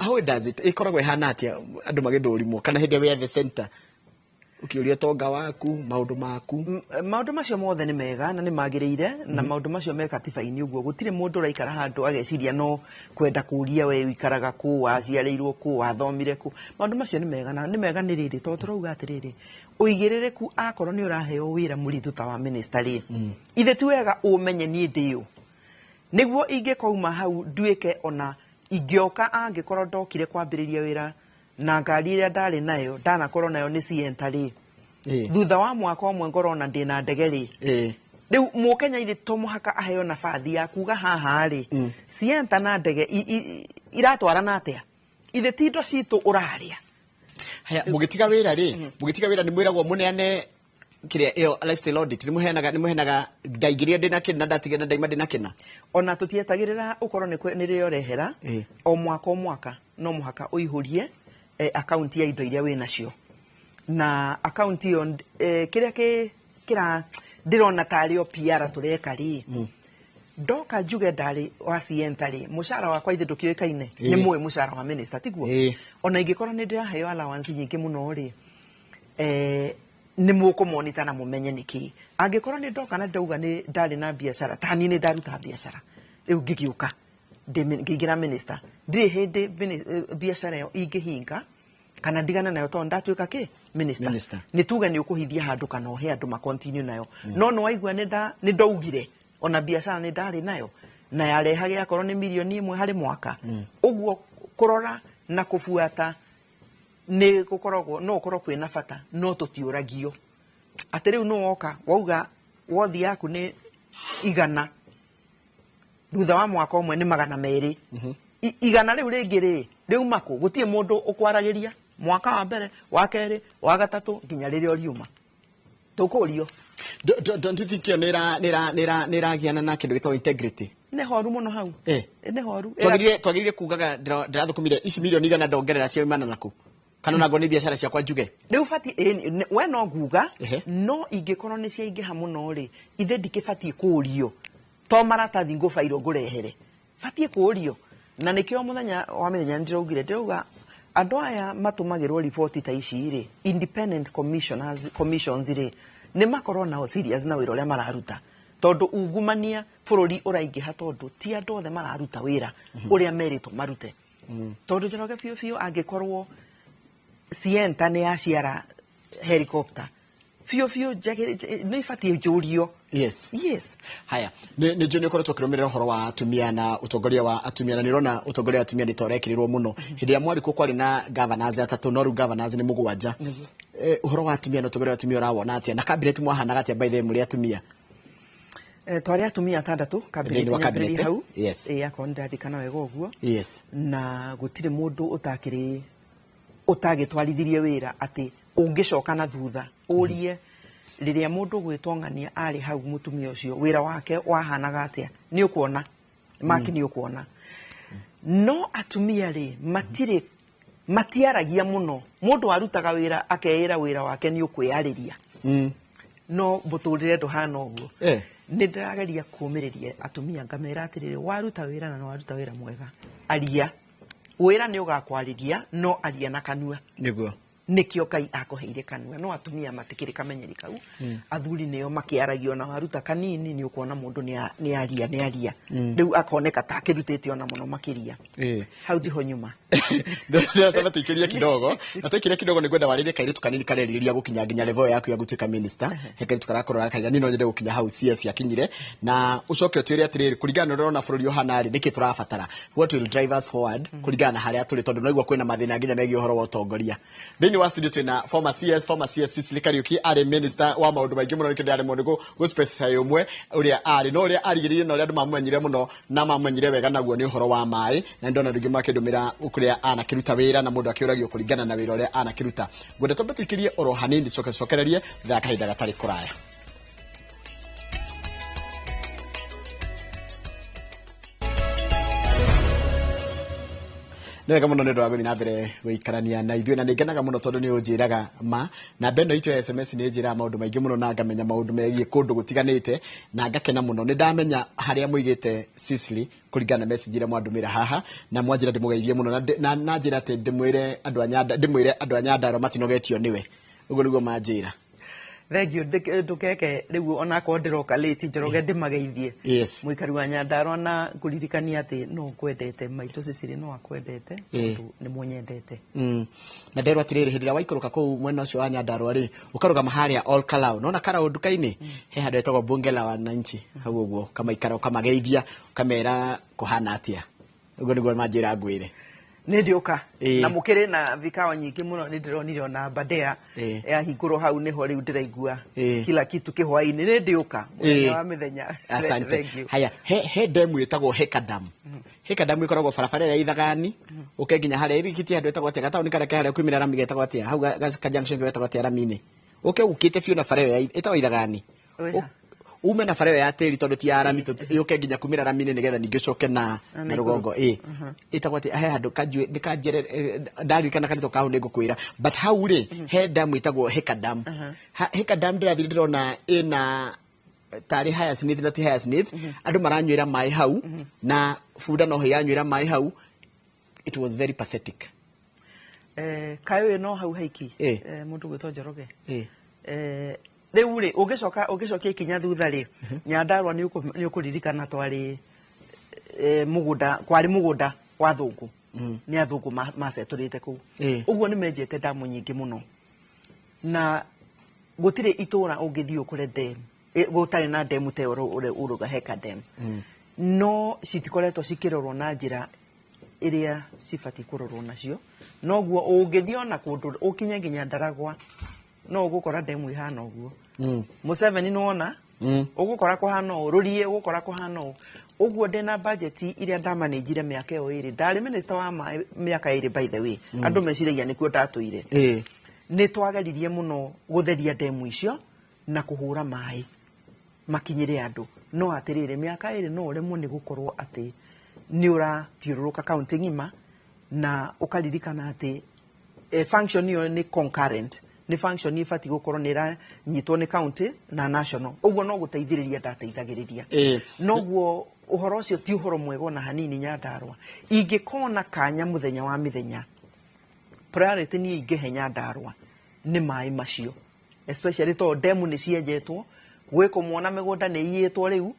how does it ĩkoragwo ĩhana atĩa andũ magĩthũrimwo, kana hĩndĩ ĩyo wĩ at the center ũkĩũria ũtonga waku, maũndũ maku? Maũndũ macio mothe nĩ mega na nĩ magĩrĩire, na maũndũ macio me katiba-inĩ. Ũguo gũtirĩ mũndũ ũraikara handũ ageciria no kwenda kũria we ũikaraga kũ, waciarĩirwo kũ, wathomire kũ. Maũndũ macio nĩ mega, na nĩ mega nĩ rĩrĩ, tondũ tũrauga atĩrĩrĩ, ũigĩrĩrĩku akorwo nĩ ũraheo wĩra mũritũ ta wa minister rĩ, ithe ti wega ũmenye niĩ ndĩ ũ, nĩguo ingĩkauma hau nduĩke ona ingĩoka angĩkorwo ndokire kwambĩrĩria wĩra na ngari ĩrĩa ndarĩ nayo ndanakorwo nayo nĩ Sienta rĩ, thutha wa mwaka ũmwe ngorwo na ndĩna ndege rĩ, rĩu mũkenya ithe to mũhaka aheo nabathi ya kuga haha rĩ, Sienta na ndege iratwarana atĩa? Ithe ti indo citũ ũrarĩa. Haya, mũgĩtiga wĩra rĩ, mũgĩtiga wĩra nĩ mwĩragwo mũneane kĩrĩa ĩyo lifestyle audit, nĩ mũheanaga ndaingĩrire ndĩna kĩna, ndatiga na ndaima ndĩna kĩna? Ona tũtietagĩrĩra ũkorwo nĩ rĩo ũrehera. O mwaka o mwaka no mũhaka ũihũrie akaunti ya indo iria wĩ nacio, na akaunti ĩyo kĩrĩa kĩra ndĩrona tarĩ o PR tũreka rĩ, ndoka njuge ndarĩ wa Sienta rĩ, mũcara wakwa ithe ndũkĩũĩkaine. Nĩ mũĩ mũcara wa minister, tiguo? Ona ingĩkorwo nĩ ndĩraheo allowance nyingĩ mũno rĩ, nĩ mũkũmonita na mũmenye nĩkĩ. Angĩkorwo nĩ ndoka na ndauga nĩ ndarĩ na biacara, ta niĩ nĩ ndaruta biacara, rĩu ngĩgĩũka ngĩingĩra minister, ndirĩ hĩndĩ biacara ĩyo ingĩhinga kana ndigane nayo tondũ ndatuĩka kĩ minister. Minister. Nĩ tuge nĩ ũkũhithia handũ kana ũhe andũ ma continue nayo, no nĩ waigua nĩ ndaugire ona biacara nĩ ndarĩ nayo na yarehage akorwo nĩ mirioni 1 harĩ mwaka. Ũguo kũrora na kũbuata nĩ gũkoragwo no ũkorwo kwĩna bata, no tũtiũragio atĩ rĩu nĩ woka wauga wothi yaku nĩ 100, thutha wa mwaka ũmwe nĩ 200. 100 rĩu rĩngĩ rĩ rĩuma kũ? Gũtirĩ mũndũ ũkwaragĩria mwaka wa mbere, wa kerĩ, wa gatatũ, nginya rĩrĩa ũriuma tũkũrio. Don't you think ĩyo nĩ ĩragiana na kĩndũ gĩtagwo integrity? Nĩ horu mũno hau. Nĩ horu. Twagĩrĩire kugaga ndĩrathũkũmire ici mirioni 100, ndongerera ciaumana naku, kana nago nĩ biacara ciakwa njuge? Rĩu bati we no nguga, no ingĩkorwo nĩ ciaingĩha mũno rĩ, ithe ndikĩbatiĩ kũũrio to maratathi ngũbairwo ngũrehere, batiĩ kũũrio. Na nĩkĩo mũthenya wa mĩthenya nĩndĩraugire, ndĩrauga andũ aya matũmagĩrwo riboti ta ici rĩ, independent commissioners, commissions rĩ, nĩ makorwo nao serious na wĩra ũrĩa mararuta, tondũ ungumania bũrũri ũraingĩha tondũ ti andũ othe mararuta wĩra ũrĩa merĩtwo marute. Tondũ Njoroge, biũ biũ, angĩkorwo Sienta nĩ yaciara helicopter, biũ biũ nĩ ibatiĩ njũrio. Yes. Haya, nĩ njũĩ nĩ ũkoretwo ũkĩrũmĩrĩra ũhoro wa atumia na ũtongoria wa atumia, na nĩ ũrona ũtongoria wa atumia nĩ ta ũrekĩrĩrwo mũno. Hĩndĩ ĩrĩa mwarĩ kuo kwarĩ na governors atatũ, no rĩu governors nĩ mũgwanja. Ũhoro wa atumia na ũtongoria wa atumia ũrawona atĩa, na cabinet mwahanaga atĩa by the way mũrĩ atumia? Twarĩ atumia atandatũ cabinet. Thĩinĩ wa nyambĩrĩrie cabinet, hau. Akorwo nĩ ndarikana wega ũguo. Na gũtirĩ mũndũ ũtakĩrĩ ũtagĩtwarithirie wĩra atĩ ũngĩcoka na thutha ũrie rĩrĩa mũndũ gwĩtwo ng'ania arĩ hau, mũtumia ũcio wĩra wake wahanaga atĩa, nĩ ũkuona maki, nĩ ũkuona. No atumia rĩ, matirĩ Matiaragia mũno. Mũndũ arutaga wĩra akeĩra wĩra wake nĩ ũkwĩarĩria. No mũtũrĩre ndũhana ũguo. Nĩ ndĩrageria kũũmĩrĩria atumia ngamera atĩrĩrĩ, waruta wĩra na nĩwaruta wĩra mwega, aria. Wĩra nĩ ũgakwarĩria, no aria na kanua. Nĩguo. Nĩkĩo Ngai akũheire kanua. No atumia matikĩrĩ kamenyeri kau. Athuri nĩo makĩaragia, ona waruta kanini nĩ ũkuona mũndũ nĩ aria, nĩ aria. Rĩu akoneka ta akĩrutĩte ona mũno makĩria. Hau tiho nyuma. Ndĩrenda tũikĩrie kidogo. Na tũikĩrie kidogo nĩ ngwenda warĩrie kairĩtu kanini karerirĩria gũkinya nginya level yaku ya gũtuĩka minister. He kairĩtu karakorwo gakaiga niĩ no nyende gũkinya hau CS yakinyire. Na ũcoke ũtwĩre atĩrĩrĩ, kũringana na ũrĩa ũrona bũrũri ũhana rĩ, nĩkĩ tũrabatara? What will drive us forward kũringana na harĩa tũrĩ, tondũ noigua kwĩna mathĩna nginya megiĩ ũhoro wa ũtongoria. Thĩinĩ wa studio twĩna former CS, former CS Cecily Kariuki, arĩ minister wa maũndũ maingĩ mũno, nĩkĩo ndĩraremwo nĩ gũ specify ũmwe ũrĩa arĩ, no ũrĩa arigĩrĩirie na ũrĩa andũ mamũmenyire mũno na mamũmenyire wega naguo nĩ ũhoro wa maĩ, na nĩndona andũ aingĩ makĩndũmĩra kũrĩa anakĩruta wĩra na mũndũ akĩũragio kũringana na wĩra ũrĩa anakĩruta. Ngwenda twambe tũikĩrie oro hanini, coke tũcokererie thutha wa kahinda gatarĩ kũraya. Nĩ wega mũno nĩ ũndũ wa gũthiĩ na mbere gũikarania na ithuĩ, na nĩ ngenaga mũno tondũ nĩ ũnjĩraga ma. Namba ĩno itũ ya SMS nĩ ĩnjĩraga maũndũ maingĩ mũno na ngamenya maũndũ megiĩ kũndũ gũtiganĩte na ngakena mũno. Nĩ ndamenya harĩa mũigĩte Cecily kũringana na message ĩrĩa mwandũmĩra haha, na mwanjĩra ndĩmũgeithie mũno, na na njĩra atĩ ndĩmwĩre andũ a Nyanda, ndĩmwĩre andũ a Nyandarua matinogetio nĩwe. Ũguo nĩguo manjĩra. Thank you. Ndũkeke rĩu onakorwo ndĩroka late, Njoroge ndĩmageithie. Mũikari wa Nyandarua na ngũririkania atĩ no ngwendete, maitũ Cecily no akwendete, tondũ nĩ mũnyendete. Na nderwo atĩrĩrĩ, hĩndĩ ĩrĩa waikũrũka kũu mwena ũcio wa Nyandarua rĩ, ũkarũgama harĩa Ol Kalou. Nona Kalou nduka-inĩ? He handũ hetagwo Bunge la Wananchi. Hau ũguo, ũkamaikara, ũkamageithia, ũkamera kũhana atĩa. Ũguo nĩguo manjĩra ngwĩre. Nĩ ndĩũka. Na mũkĩrĩ na vikao nyingĩ mũno, nĩ ndĩronire ona Badea yahingũrwo hau nĩho rĩu ndĩraigua kila kitu kĩhwainĩ. Nĩ ndĩũka mũthenya wa mĩthenya. Asante. Thank you. Haya, he demu ĩtagwo Heka Dam. Heka Dam ĩkoragwo barabara ĩrĩa Ithagani, ũke nginya harĩa ĩrigiti handũ ĩtagwo atĩa, gataũni karĩa ke harĩa kumĩra rami getagwo atĩa, hau ka junction getagwo atĩa rami-inĩ. Ũke ũkĩte biũ na bara ĩyo ya ĩtagwo Ithagani. Wĩha. Ume na bara ĩyo ya tĩri tondũ ti ya rami, yũke nginya kumĩra rami-inĩ nĩgetha ningĩ ũcoke Na na Nakuru. rũgongo. Ĩtagwo atĩa, he handũ kanjue, nĩ kanjere, ndaririkana kanitũ ka hau nĩ ngũkwĩra. But hau rĩ, he damu ĩtagwo Heka Dam. Heka Dam ndĩrathiĩ ndĩrona ĩna tarĩ Hyacinth na ti Hyacinth. Andũ maranyuĩra maĩ hau, na bunda no ĩranyuĩra maĩ hau. It was very pathetic. Kaĩ ũyũ no hau haiki? Mũndũ gwĩtwo Njoroge. Rĩu rĩ, ũngĩcokia ikinya thutha rĩ, Nyandarua nĩ ũkũririkana twarĩ, mũgũnda, kwarĩ mũgũnda wa athũngũ. Nĩ athũngũ macetũrĩte kũu. Ũguo nĩ menjete damu nyingĩ mũno. Na gũtirĩ itũũra ũngĩthiĩ ũkore dam. Gũtarĩ na demu ta ĩyo ũrauga Heka Dam. No citikoretwo cikĩrorwo na njĩra ĩrĩa cibatiĩ kũrorwo nacio. Noguo ũngĩthiĩ ona kũndũ ũkinye nginya Ndaragwa, no ũgũkora demu ĩhana ũguo. Museveni nĩwona? Ũgũkora kũhana ũũ, Rũriĩ ũgũkora kũhana ũũ. Ũguo ndĩna budget iria ndamanĩnjire mĩaka ĩyo ĩrĩ. Ndarĩ minister wa maĩ mĩaka ĩrĩ by the way. Andũ meciragia nĩkuo ndatũire. Nĩ twageririe mũno gũtheria demu icio na kũhũra maĩ makinyĩre andũ. No atĩrĩrĩ, mĩaka ĩrĩ no ũremwo nĩ gũkorwo atĩ nĩ ũrathiũrũrũka kaunti ng'ima na ũkaririkana atĩ, function ĩyo nĩ concurrent. Nĩ function ĩbatiĩ gũkorwo nĩ ĩranyitwo nĩ county na national. Ũguo no gũteithĩrĩria ndateithagĩrĩria. Noguo ũhoro ũcio ti ũhoro mwega ona hanini Nyandarua. Ingĩkona kanya mũthenya wa mĩthenya, priority niĩ ingĩhe Nyandarua nĩ maĩ macio. Especially tondũ demu nĩ cienjetwo, gwĩ kũmwe ona mĩgũnda nĩ iyĩtwo rĩu,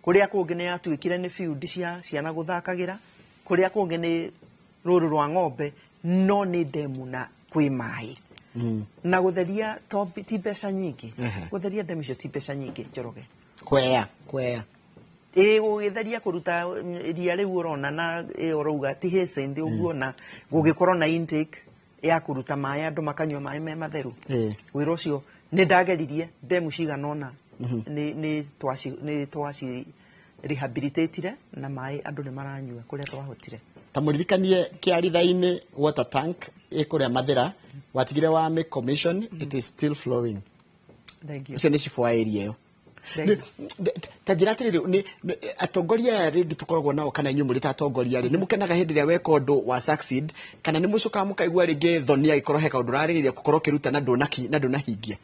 kũrĩa kũngĩ nĩ yatuĩkire nĩ field cia ciana gũthakagĩra, kũrĩa kũngĩ nĩ rũru rwa ng'ombe, no nĩ demu na kwĩ maĩ. Na gũtheria to ti mbeca nyingĩ. Gũtheria demu icio ti mbeca nyingĩ, Njoroge. Kwea, kwea. Gũgĩtheria kũruta ria rĩu ũrona na ĩyo ũrauga ti hyacinth ũguo, na gũgĩkorwo na intake ya kũruta maĩ, andũ makanyua maĩ me matheru. Wĩra ũcio nĩ ndageririe demu cigana ũna. Nĩ twaci rehabilitatire na maĩ andũ nĩ maranyua kũrĩa twahotire. Ta mũririkanie Kĩaritha-inĩ water tank ĩ kũrĩa Mathĩra, watigire wa make commission, it is still flowing. Thank you. Ũcio nĩ cibũ wa area ĩyo. Thank you. Ta njĩra atĩrĩrĩ, atongoria aya rĩngĩ tũkoragwo nao kana inyuĩ mũrĩ ta atongoria rĩ, nĩ mũkenaga hĩndĩ ĩrĩa weka ũndũ wa succeed, kana nĩ mũcokaga mũkaigua rĩngĩ thoni agĩkorwo he kaũndũ ũrarĩrĩria gũkorwo ũkĩruta na na ndũnahingia?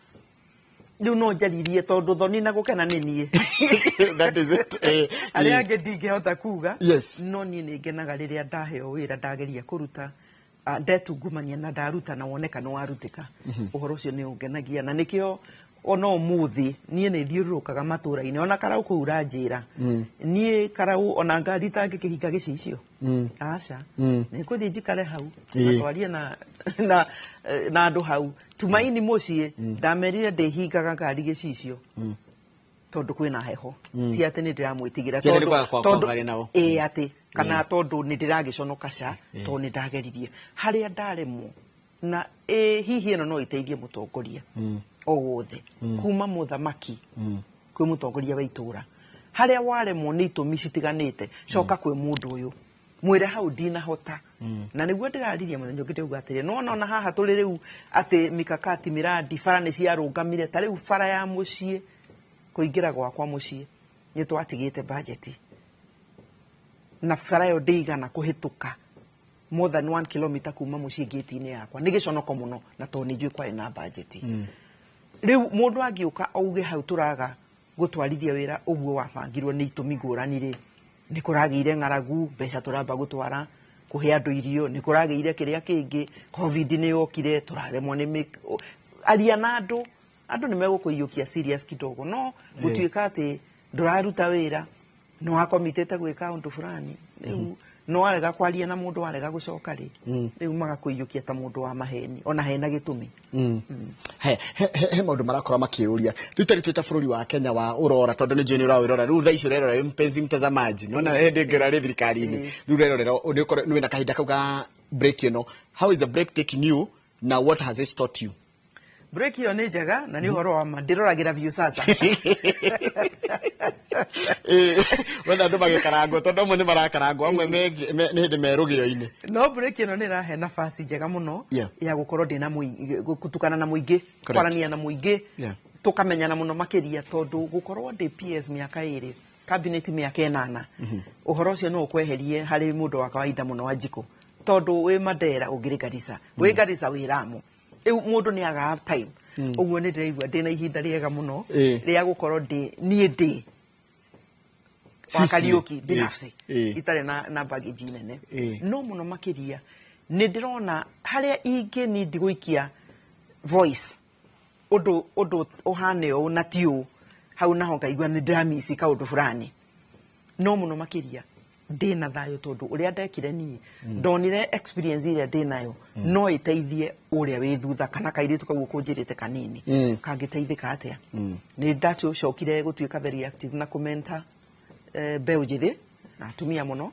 Rĩu no njaririe tondũ thoni na gũkena nĩ niĩ. That is it. Arĩa angĩ ndingĩhota kuga. No niĩ nĩ ngenaga rĩrĩa ndaheo wĩra, ndageria kũruta, ndetungumania na ndaruta na woneka nĩ warutĩka. Ũhoro ũcio nĩ ũngenagia, na nĩkĩo ona ũmũthĩ niĩ nĩ thiũrũrũkaga matũra-inĩ, ona karau kũu ũranjĩra niĩ karau ona ngari itangĩkĩhinga gĩcicio, aca, nĩ ngũthiĩ njikare hau na twarie na andũ hau. Tumaini mũciĩ ndamerire ndĩhingaga ngari gĩcicio tondũ kwĩna heho, ti atĩ nĩ ndĩramwĩtigĩra. Ti atĩ nĩ kwaga kwaria nao. Ĩĩ, atĩ kana tondũ nĩ ndĩragĩconoka, ca, tondũ nĩ ndageririe harĩa ndaremwo. Na ĩ hihi ĩno no ĩteithie mũtongoria o wothe, kuma mũthamaki kwĩ mũtongoria wa itũra, harĩa waremwo nĩ itũmi citiganĩte, coka kwĩ mũndũ ũyũ, mwĩre hau ndinahota. Na nĩguo ndĩraririe mũthenya ũngĩ, ndĩuga atĩrĩ, nĩwona ona haha tũrĩ rĩu atĩ mikakati miradi bara nĩ ciarũngamire. Ta rĩu bara ya mũciĩ kũingĩra gwakwa mũciĩ, nĩ twatigĩte bajeti na bara ĩyo ndĩigana kũhĩtũka more than 1 kilometer kuma mũciĩ ngĩti-inĩ yakwa. Nĩ gĩconoko mũno, na tondũ nĩ njũĩ kwarĩ na bajeti. Rĩu mũndũ angĩũka auge hau tũraga gũtwarithia wĩra ũguo wabangirwo nĩ itũmi ngũrani rĩ, nĩ kũragĩire ng'aragu, mbeca tũramba gũtwara kũhe andũ irio, nĩ kũragĩire kĩrĩa kĩngĩ, COVID nĩ yokire, tũraremwo nĩ aria na andũ, andũ nĩ megũkũiyũkia serious kidogo. No gũtuĩka atĩ ndũraruta wĩra, nĩ wakomitĩte gwĩka ũndũ fulani, rĩu no warega kwaria na mũndũ, warega gũcoka rĩ, rĩu magakũiyũkia ta mũndũ wa maheni ona hena gĩtũmi. He maũndũ marakorwo makĩũria rĩu tarĩ twĩ ta bũrũri wa Kenya wa ũrora, tondũ nĩ njũĩ nĩ ũrawĩrora rĩu thaa ici, ũrerora wĩ mpenzi mtazamaji, nona hĩndĩ ĩngĩ ũrarĩ thirikari-inĩ, rĩu ũrerorera nĩ ũkorwo nĩ wĩna kahinda kau ga break ĩno. How is the break taking you na what has it taught you? Break ĩyo nĩ njega, na nĩ ũhoro wa ma ndĩroragĩra Viusasa. Wenda andũ magĩkarangwo, tondũ amwe nĩ marakarangwo, amwe nĩ hĩndĩ me rũgĩo-inĩ. No break ĩno nĩ ĩrahe nafasi njega mũno ya gũkorwo ndĩna gũtukana na mũingĩ, kwaranĩa na mũingĩ, tũkamenyana mũno makĩria, tondũ gũkorwo ndĩ PS mĩaka 2, cabinet mĩaka 8, ũhoro ũcio no ũkweherie harĩ mũndũ wa kawaida mũno wa njikũ, tondũ wĩ Mandera ũngĩrĩ Garissa, wĩ Garissa wĩ Lamu, rĩu mũndũ nĩ agaga time. Ũguo nĩ ndĩraigua ndĩna ihinda rĩega mũno rĩa gũkorwo ndĩ niĩ ndĩ wa Sisi. Kariuki binafsi, itarĩ na baggage nene. No mũno makĩria nĩ ndĩrona harĩa ingĩ ni ndigũikia voice ũndũ ũndũ ũhane ũũ na ti ũũ, hau naho ngaigua nĩ ndĩramici kaũndũ fulani. No mũno makĩria ndĩna thayũ, tondũ ũrĩa ndekire niĩ, ndonire experience ĩrĩa ndĩnayo no ĩteithie ũrĩa wĩ thutha, kana kairĩtu kau ũkũnjĩrĩte kanini kangĩteithĩka atĩa. Nĩ ndacokire gũtuĩka very active na kũmenta mbeũ njĩthĩ na atumia mũno,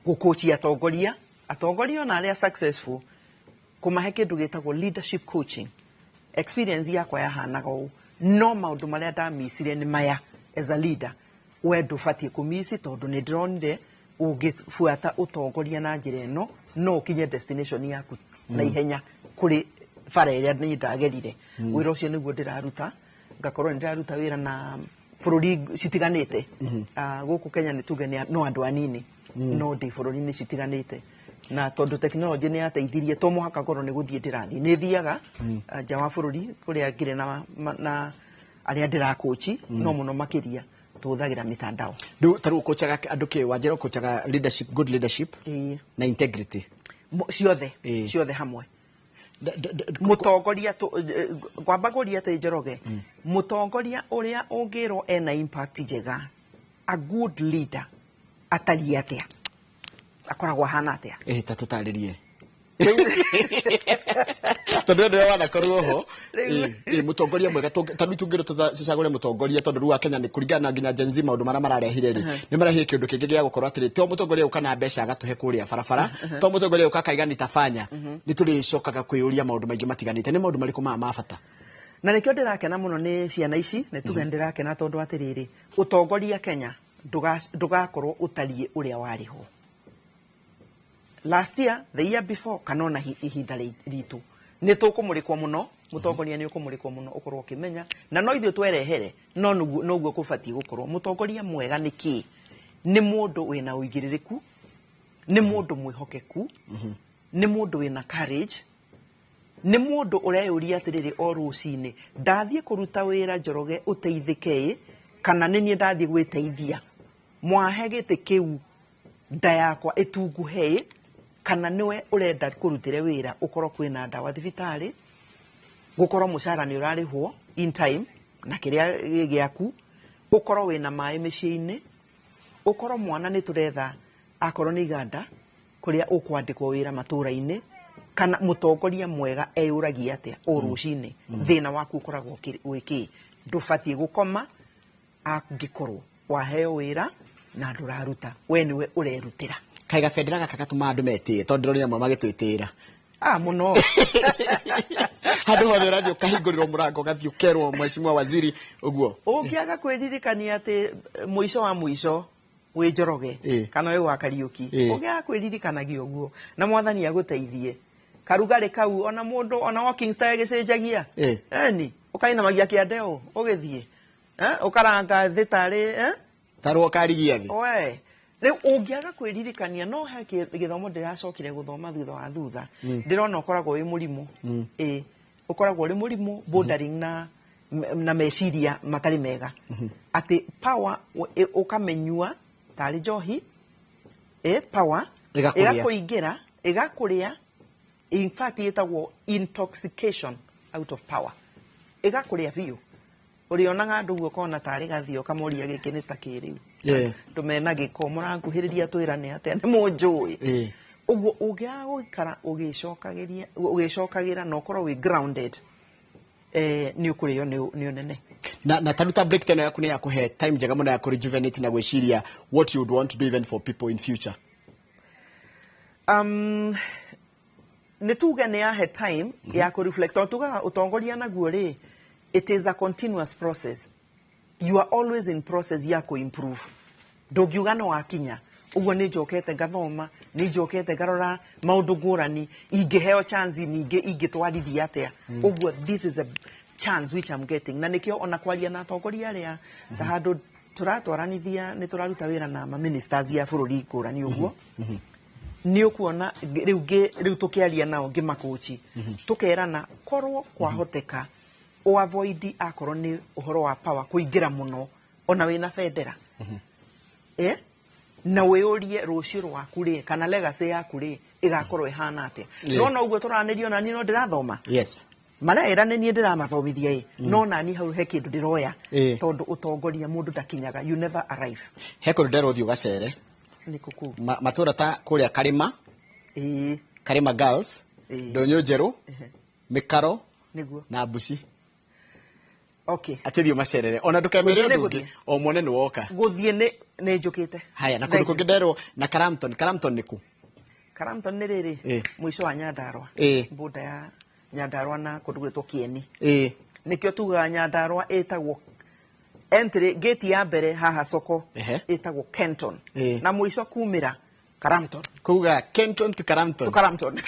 gũkũchi atongoria, atongoria ona arĩa successful, kũmahe kĩndũ gĩtagwo leadership coaching. Experience yakwa yahanaga ũũ, no maũndũ marĩa ndamicire nĩ maya. As a leader, we ndũbatiĩ kũmici, tondũ nĩ ndĩronire ũngĩbuata ũtongoria na njĩra ĩno no ũkinye destination yaku na ihenya kũrĩ bara ĩrĩa niĩ ndagerire. Wĩra ũcio nĩguo ndĩraruta, ngakorwo nĩ ndĩraruta wĩra na bũrũri citiganĩte. Gũkũ Kenya nĩ tuge no andũ anini, no ndĩ bũrũri-inĩ citiganĩte, na tondũ tekinoronjĩ nĩ yateithirie, to mũhaka ngorwo nĩ gũthiĩ ndĩrathiĩ, nĩ thiaga nja wa bũrũri kũrĩa ngĩrĩ na arĩa ndĩrakũchi, no mũno makĩria tũhũthagĩra mitandao. Rĩu ta rĩu ũkũchaga andũ kĩ? Wanjĩra ũkũchaga leadership, good leadership na integrity. Ciothe. Ciothe hamwe. Mũtongoria ngwamba ngũria atĩ, Njoroge, mũtongoria ũrĩa ũngĩrwo ena impact njega, a good leader atariĩ atĩa? Akoragwo ahana atĩa? Ta tũtarĩrie, tondũ we nĩwe wanakorwo ho. Mũtongoria mwega, ta rĩu tũngĩrwo tũcagũre mũtongoria, tondũ rĩu wa Kenya nĩ kũringana na nginya Gen Z, maũndũ marĩa mararehire rĩ, nĩ marehire kĩũndũ kĩngĩ gĩa gũkorwo atĩrĩ, to mũtongoria ũka na mbeca agatũhe kũrĩa barabara, to mũtongoria ũka akaiga nitafanya, nĩ tũrĩcokaga kwĩyũria maũndũ maingĩ matiganĩte. Nĩ maũndũ marĩkũ maya ma bata? Na nĩkĩo ndĩrakena mũno nĩ ciana ici. Nĩ tuge ndĩrakena tondũ atĩrĩrĩ, ũtongoria Kenya ndũgakorwo ũtariĩ ũrĩa warĩ ho last year, the year before, kana ona ihinda ritũ. Nĩ tũkũmũrĩkwo mũno. Mũtongoria nĩ ũkũmũrĩkwo mũno, ũkorwo ũkĩmenya na no ithuĩ twerehere, no noguo kũbatiĩ gũkorwo. Mũtongoria mwega nĩ kĩ? Nĩ mũndũ wĩna ũigĩrĩrĩku, nĩ mũndũ mwĩhokeku, nĩ mũndũ wĩna courage, nĩ mũndũ ũreyũria atĩrĩrĩ, o rũcinĩ ndathiĩ kũruta wĩra Njoroge ũteithĩke ĩ, kana nĩ niĩ ndathiĩ gwĩteithia? Mwahe gĩtĩ kĩu nda yakwa ĩtunguhe ĩ, kana nĩwe ũrenda kũrutĩre wĩra ũkorwo kwĩna ndawa thibitarĩ, gũkorwo mũcara nĩ ũrarĩhwo in time na kĩrĩa gĩ gĩaku, ũkorwo wĩna maĩ mĩciĩ-inĩ, ũkorwo mwana nĩ tũretha akorwo nĩ iganda kũrĩa ũkwandĩkwo wĩra matũra-inĩ. Kana mũtongoria mwega eyũragia atĩa o rũcinĩ? Thĩna waku ũkoragwo wĩ kĩ? Ndũbatiĩ gũkoma angĩkorwo waheo wĩra na ndũraruta, we nĩwe ũrerutĩra. Kaĩ gabendera gaka gatũmaga andũ metĩe? Tondũ ndĩronire amwe magĩtwĩtĩra. Ah, mũno. Handũ hothe ũrathiĩ ũkahingũrĩrwo mũrango, ũgathiĩ ũkerwo mheshimiwa waziri ũguo. Ũngĩaga kwĩririkania atĩ mũico wa mũico wĩ Njoroge kana wĩ wa Kariũki, ũngĩaga kwĩririkanagia ũguo na Mwathani agũteithie, karugarĩ kau ona mũndũ ona walking style gĩcenjagia. Eni ũkainamagia kĩande ũũ ũgĩthiĩ, ũkaranga thĩ tarĩ Tarwo karigia thĩ. We rĩu ũngĩaga kwĩririkania, no he gĩthomo ndĩracokire gũthoma thutha wa thutha, ndĩrona ũkoragwo wĩ mũrimũ, ĩ ũkoragwo ũrĩ mũrimũ bordering na meciria matarĩ mega, atĩ power ũkamenyua tarĩ njohi, ĩ power Ĩgakũrĩa. Ĩgakũingĩra, ĩgakũrĩa. In fact ĩtagwo intoxication out of power, ĩgakũrĩa biũ. Ũrĩonaga andũ ũguo ũkona tarĩ gathio, ũkamoria gĩkĩ nĩ ta kĩrĩu, andũ mena gĩko mũranguhĩrĩria twĩrane atĩa, nĩ mũnjũĩ. Ũguo ũngĩaga gũikara ũgĩcokagĩria ũgĩcokagĩra na ũkorwo wĩ grounded, nĩ ũkũrĩo nĩ ũnene. Na taruta break teno yaku nĩ yakũhe time njega mũno ya kũ rejuvenate na gwĩciria what you would want to do even for people in future. Nĩ tuge nĩ yahe time ya kũ reflect, tondũ tugaga ũtongoria naguo rĩ, it is a continuous process. You are always in process ya kũ improve, ndũngiuga nĩ wakinya. Ũguo nĩ njokete ngathoma, nĩ njokete ngarora maũndũ ngũrani, ingĩheo chance ningĩ ingĩtwarithia atĩa. Ũguo this is a chance which I'm getting, na nĩkĩo ona kwaria na atongoria arĩa ta handũ tũratwaranithia, nĩ tũraruta wĩra na ma ministers ya bũrũri ngũrani. Ũguo nĩ ũkuona rĩu rĩu tũkĩaria nao ngĩmakũci, tũkerana korwo kwahoteka ũ avoid akorwo nĩ ũhoro wa power kũingĩra mũno ona wĩna bendera, na wĩyũrie rũciũ rwaku rĩ, kana legacy yaku rĩ, ĩgakorwo ĩhana atĩa. Nona ũguo tũranĩrio nani no ndĩrathoma, marera nĩ niĩ ndĩramathomithia ĩ, no nani hau he kĩndũ ndĩroya, tondũ ũtongoria mũndũ ndakinyaga, you never arrive. He kũndũ nderwo ũthiĩ ũgacere. Nĩ kũkũ? Matũra ta kũrĩa Karĩma, Karĩma Girls, Ndũnyũ Njerũ, Mĩkaro na Mbuci. Atĩ thiĩ ũmacerere ona ndũkemere Gũthiĩ ũndũ nĩ ũngĩ, gũthiĩ. O muone nĩ woka. Gũthiĩ nĩ njũkĩte. Haya, na kũndũ Thank you. kũngĩ nderwo na Karamton. Karamton nĩ kũ? Karamton nĩ rĩrĩ, mũico wa Nyandarua, border ya Nyandarua na kũndũ gwĩtwo Kieni. Nĩkĩo tugaga Nyandarua ĩtagwo entry gate ya mbere haha soko, ĩtagwo Kenton, na mũico kumĩra Karamton. Kuga Kenton to Karamton. To Karamton.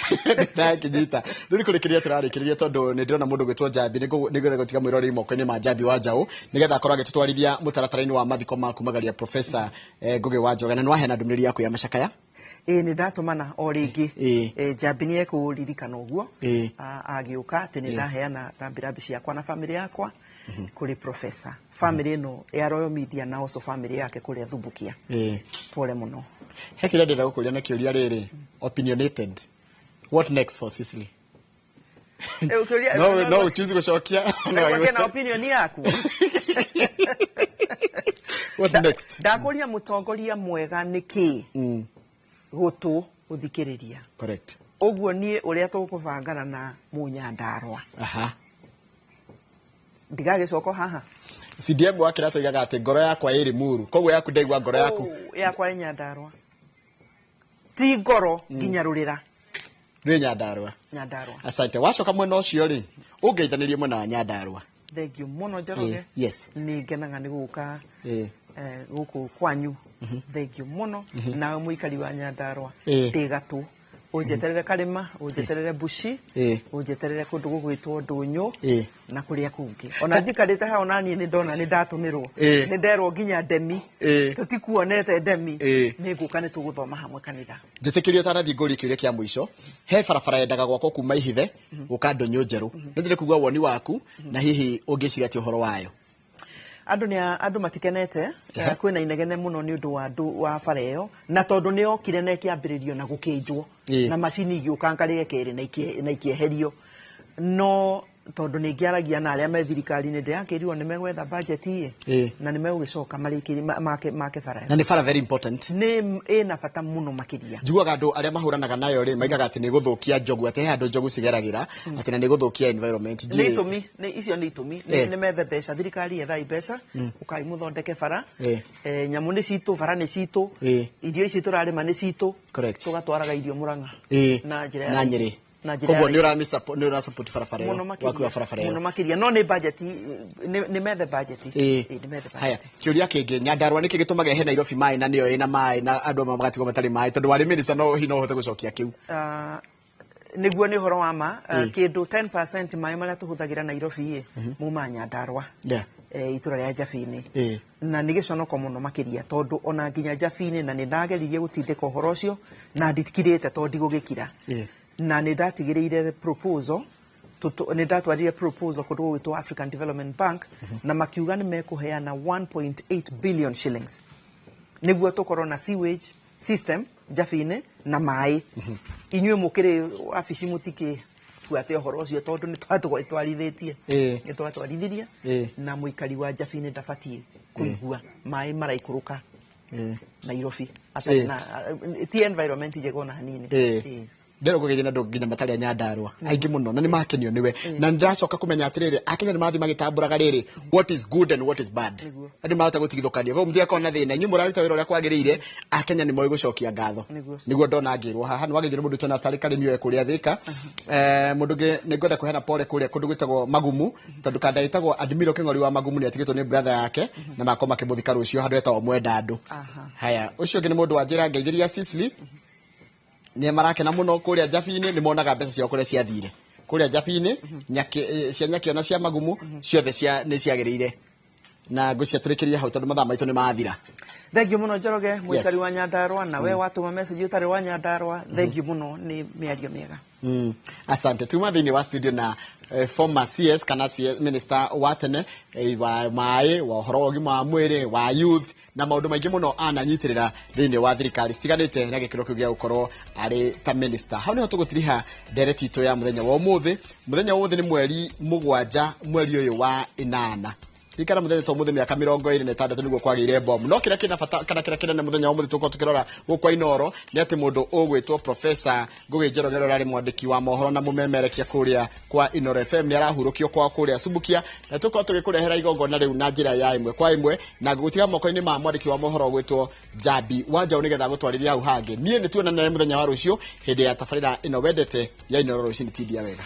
Ndakinyita rĩu nĩ kũrĩkĩrĩria tũrarĩkĩrĩria, tondũ nĩ ndĩrona mũndũ gwĩtwo Njambi, nĩ ngwenda gũtiga mwĩroreri moko-inĩ ma Njambi wa Njaũ nĩgetha akorwo agĩtũtwarithia mũtaratara-inĩ wa mathiko ma kumagaria Professor Ngũgĩ wa Njoroge. Na nĩ waheana ndũmĩrĩri yaku ya macakaya. Ĩĩ, nĩ ndatũmana o rĩngĩ. Njambi nĩ ekũririkana ũguo agĩũka atĩ nĩ ndaheana rambi rambi ciakwa na family yakwa kũrĩ professor, family ĩno ya Royal Media na also family yake kũrĩa Thumbukia. Pole mũno. He kĩrĩa ndĩrenda gũkũria na kĩũria rĩrĩ opinionated: what next for Cicely? Ũkĩũria- No uchoose gũcokia. No Ũgĩe na opinion yaku. What next? Ndakũria mũtongoria mwega nĩ kĩ? Gũtũ gũthikĩrĩria. Ũguo niĩ ũrĩa tũkũbangana na mũnyandarwa, ndigagĩcoka haha. CDM wa kĩratũ oigaga atĩ ngoro yakwa ĩrĩ muru, koguo yaku ndaigua ngoro yaku. Oh, yakwa ĩ Nyandarua, ti ngoro nginya rũrĩra. Rĩ Nyandarua. Nyandarua. Asante. Wacoka mwena ũcio rĩ, ũngeithanĩrie mwena wa Nyandarua. Thank you mũno, Njoroge. Yes. Nĩ ngenaga nĩ gũka gũkũ kwanyu. Thank you mũno. Nawe mũikari wa Nyandarua, ndĩ gatũ. Ũnjeterere Karĩma, ũnjeterere Bushi, ũnjeterere kũndũ gũgwĩtwo Ndũnyũ na kũrĩa kũngĩ. Ona njikarĩte haha ona niĩ nĩ ndona nĩ ndatũmĩrwo. Nĩ nderwo nginya Ndemi. Tũtikuonete Ndemi. Nĩ ngũka nĩ tũgũthoma hamwe kanitha. Njĩtĩkĩrio ũtanathiĩ ngũrie kĩũria kĩa mũico. He barabara yendaga gwakwo kuma Ihithe gũka Ndũnyũ Njerũ. Nĩ ndĩrĩ kugua woni waku na hihi ũngĩciria atĩa ũhoro wayo. Andũ nĩ andũ matikenete, kwĩna inegene mũno nĩ ũndũ wa wa bara ĩyo, na tondũ nĩ yokire na ĩkĩambĩrĩrio na gũkĩnjwo na macini igĩũka rĩa kerĩ na ikĩeherio. No tondũ nĩ ngĩaragia na arĩa me thirikari-inĩ, ndĩrakĩrirwo nĩ megwetha budget ĩ na nĩ megũgĩcoka marĩkĩrie make bara ĩyo. Na nĩ bara very important. Nĩ ĩna bata mũno makĩria. Njiguaga andũ arĩa mahũranaga nayo rĩ maigaga atĩ nĩ gũthũkia njogu, atĩ he handũ njogu cigeragĩra, atĩ na nĩ gũthũkia environment. Nĩ itũmi, nĩ icio nĩ itũmi. Nĩ methe mbeca, thirikari ethai mbeca, ũkai mũthondeke bara. Nyamũ nĩ citũ, bara nĩ citũ, irio ici tũrarĩma nĩ citũ. Tũgatwaraga irio Mũrang'a. Na njĩra ya Na Nyĩrĩ. Na njĩra Koguo ya nĩ ũra support barabara ĩyo. Mũno makĩria. Waku wa barabara ĩyo. Mũno makĩria. No nĩ budget, nĩ methe budget. Nĩ methe budget. Haya, kĩũria kĩngĩ, Nyandarua nĩkĩ gĩtũmaga ĩhe Nairobi maĩ na nĩyo ĩna maĩ na andũ amwe magatigwo matarĩ maĩ, tondũ warĩ minister no hihi no ũhote gũcokia kĩu? Nĩguo nĩ ũhoro wa ma, kĩndũ 10% maĩ marĩa tũhũthagĩra Nairobi ĩ, mauma Nyandarua. Itũra rĩa Njabini. Na nĩ gĩconoko mũno makĩria tondũ ona nginya Njabini, na nĩ ndageririe gũtindĩka ũhoro ũcio na ndikirĩte tondũ ndigũgĩkira. Na nĩ ndatigĩrĩire proposal, nĩ ndatwarire proposal kũndũ gũgwĩtwo African Development Bank, na makiuga nĩ mekũheana 1.8 billion shillings nĩguo tũkorwo na sewage system Njabini na maĩ. Inyuĩ mũkĩrĩ wabici mũtikĩbuate ũhoro ũcio tondũ nĩ twatwarithĩtie. Nĩ twatwarithirie. Na mũikari wa Njabini ndabatiĩ kũigua maĩ maraikũrũka Nairobi. Atarĩ na, ti environment njega ona hanini. Ndĩrona kũgeithia na andũ nginya matarĩ a Nyandarua aingĩ mũno na nĩ makenio nĩwe, na nĩndĩracoka kũmenya atĩrĩrĩ, Akenya nĩ marathiĩ magĩtambũraga rĩrĩ what is good and what is bad. Andũ marahota gũtigithũkania, koguo mũtigakorwo na thĩna, inyuĩ mũraruta wĩra ũrĩa kwagĩrĩire, Akenya nĩ moĩ gũcokia ngatho. Nĩguo ndona ngĩrwo haha nĩ wageithio nĩ mũndũ wĩtwo Naftali Karĩmi oe kũrĩa Thĩka. Mũndũ ũngĩ nĩ ngwenda kũheana pole kũrĩa kũndũ gwĩtagwo Magumu, tondũ kanda ĩtagwo Admiral Kĩng'ori wa Magumu nĩ atigĩtwo nĩ brother yake na makorwo makĩmũthika rũciũ handũ hetagwo Mwendandũ. Haya, ũcio ũngĩ nĩ mũndũ wa njĩra ngeithĩria Sicily. Nĩ marakena mũno kũrĩa Njabini, nĩ monaga mbeca ciao kũrĩa ciathire. Kũrĩa Njabini, cia Nyakĩo na cia Magumu, ciothe nĩ ciagĩrĩire. Na ngũciatũrĩkĩria hau tondũ mathaa maitũ nĩ mathira. Thank you mũno Njoroge, mũikari wa Nyandarua, na we watũma message ũtarĩ wa Nyandarua. Thank you mũno, nĩ mĩario mĩega. Asante. Tuma thĩinĩ wa studio na former CS kana CS minister wa tene, wa maĩ, wa ũhoro wa ũgima wa mwĩrĩ, wa youth na maũndũ maingĩ mũno ananyitĩrĩra thĩinĩ wa thirikari citiganĩte na gĩkĩro kĩu gĩa gũkorwo arĩ ta minister. Hau nĩho tũgũtiriha ndereti itũ ya mũthenya wa ũmũthĩ. Mũthenya wa ũmũthĩ nĩ mweri 7 mweri ũyũ wa 8. Ririkana mũthenya ta ũmũthĩ mĩaka mĩrongo ĩrĩ na ĩtandatũ nĩguo kwagĩire bomu. No kĩrĩa kĩna bata kana kĩrĩa kĩnene mũthenya wa ũmũthĩ tũkorwo tũkĩrora gũkũ Inooro nĩ atĩ mũndũ ũgwĩtwo Professor Ngũgĩ Njoroge ũrĩa ũrarĩ mwandĩki wa mohoro na mũmemerekia kũrĩa kwa Inooro FM nĩ arahurũkio kwao kũrĩa Subukia, na tũkorwo tũgĩkũrehera igongona rĩu na njĩra ya ĩmwe kwa ĩmwe, na ngũgũtiga moko-inĩ ma mwandĩki wa mohoro ũgwĩtwo Njambi wa Njaũ nĩgetha agũtwarithie hau hangĩ. Niĩ nĩ tuonane mũthenya wa rũciũ hĩndĩ ya tabarĩra ĩno wendete ya Inooro rũcinĩ. Tindia wega.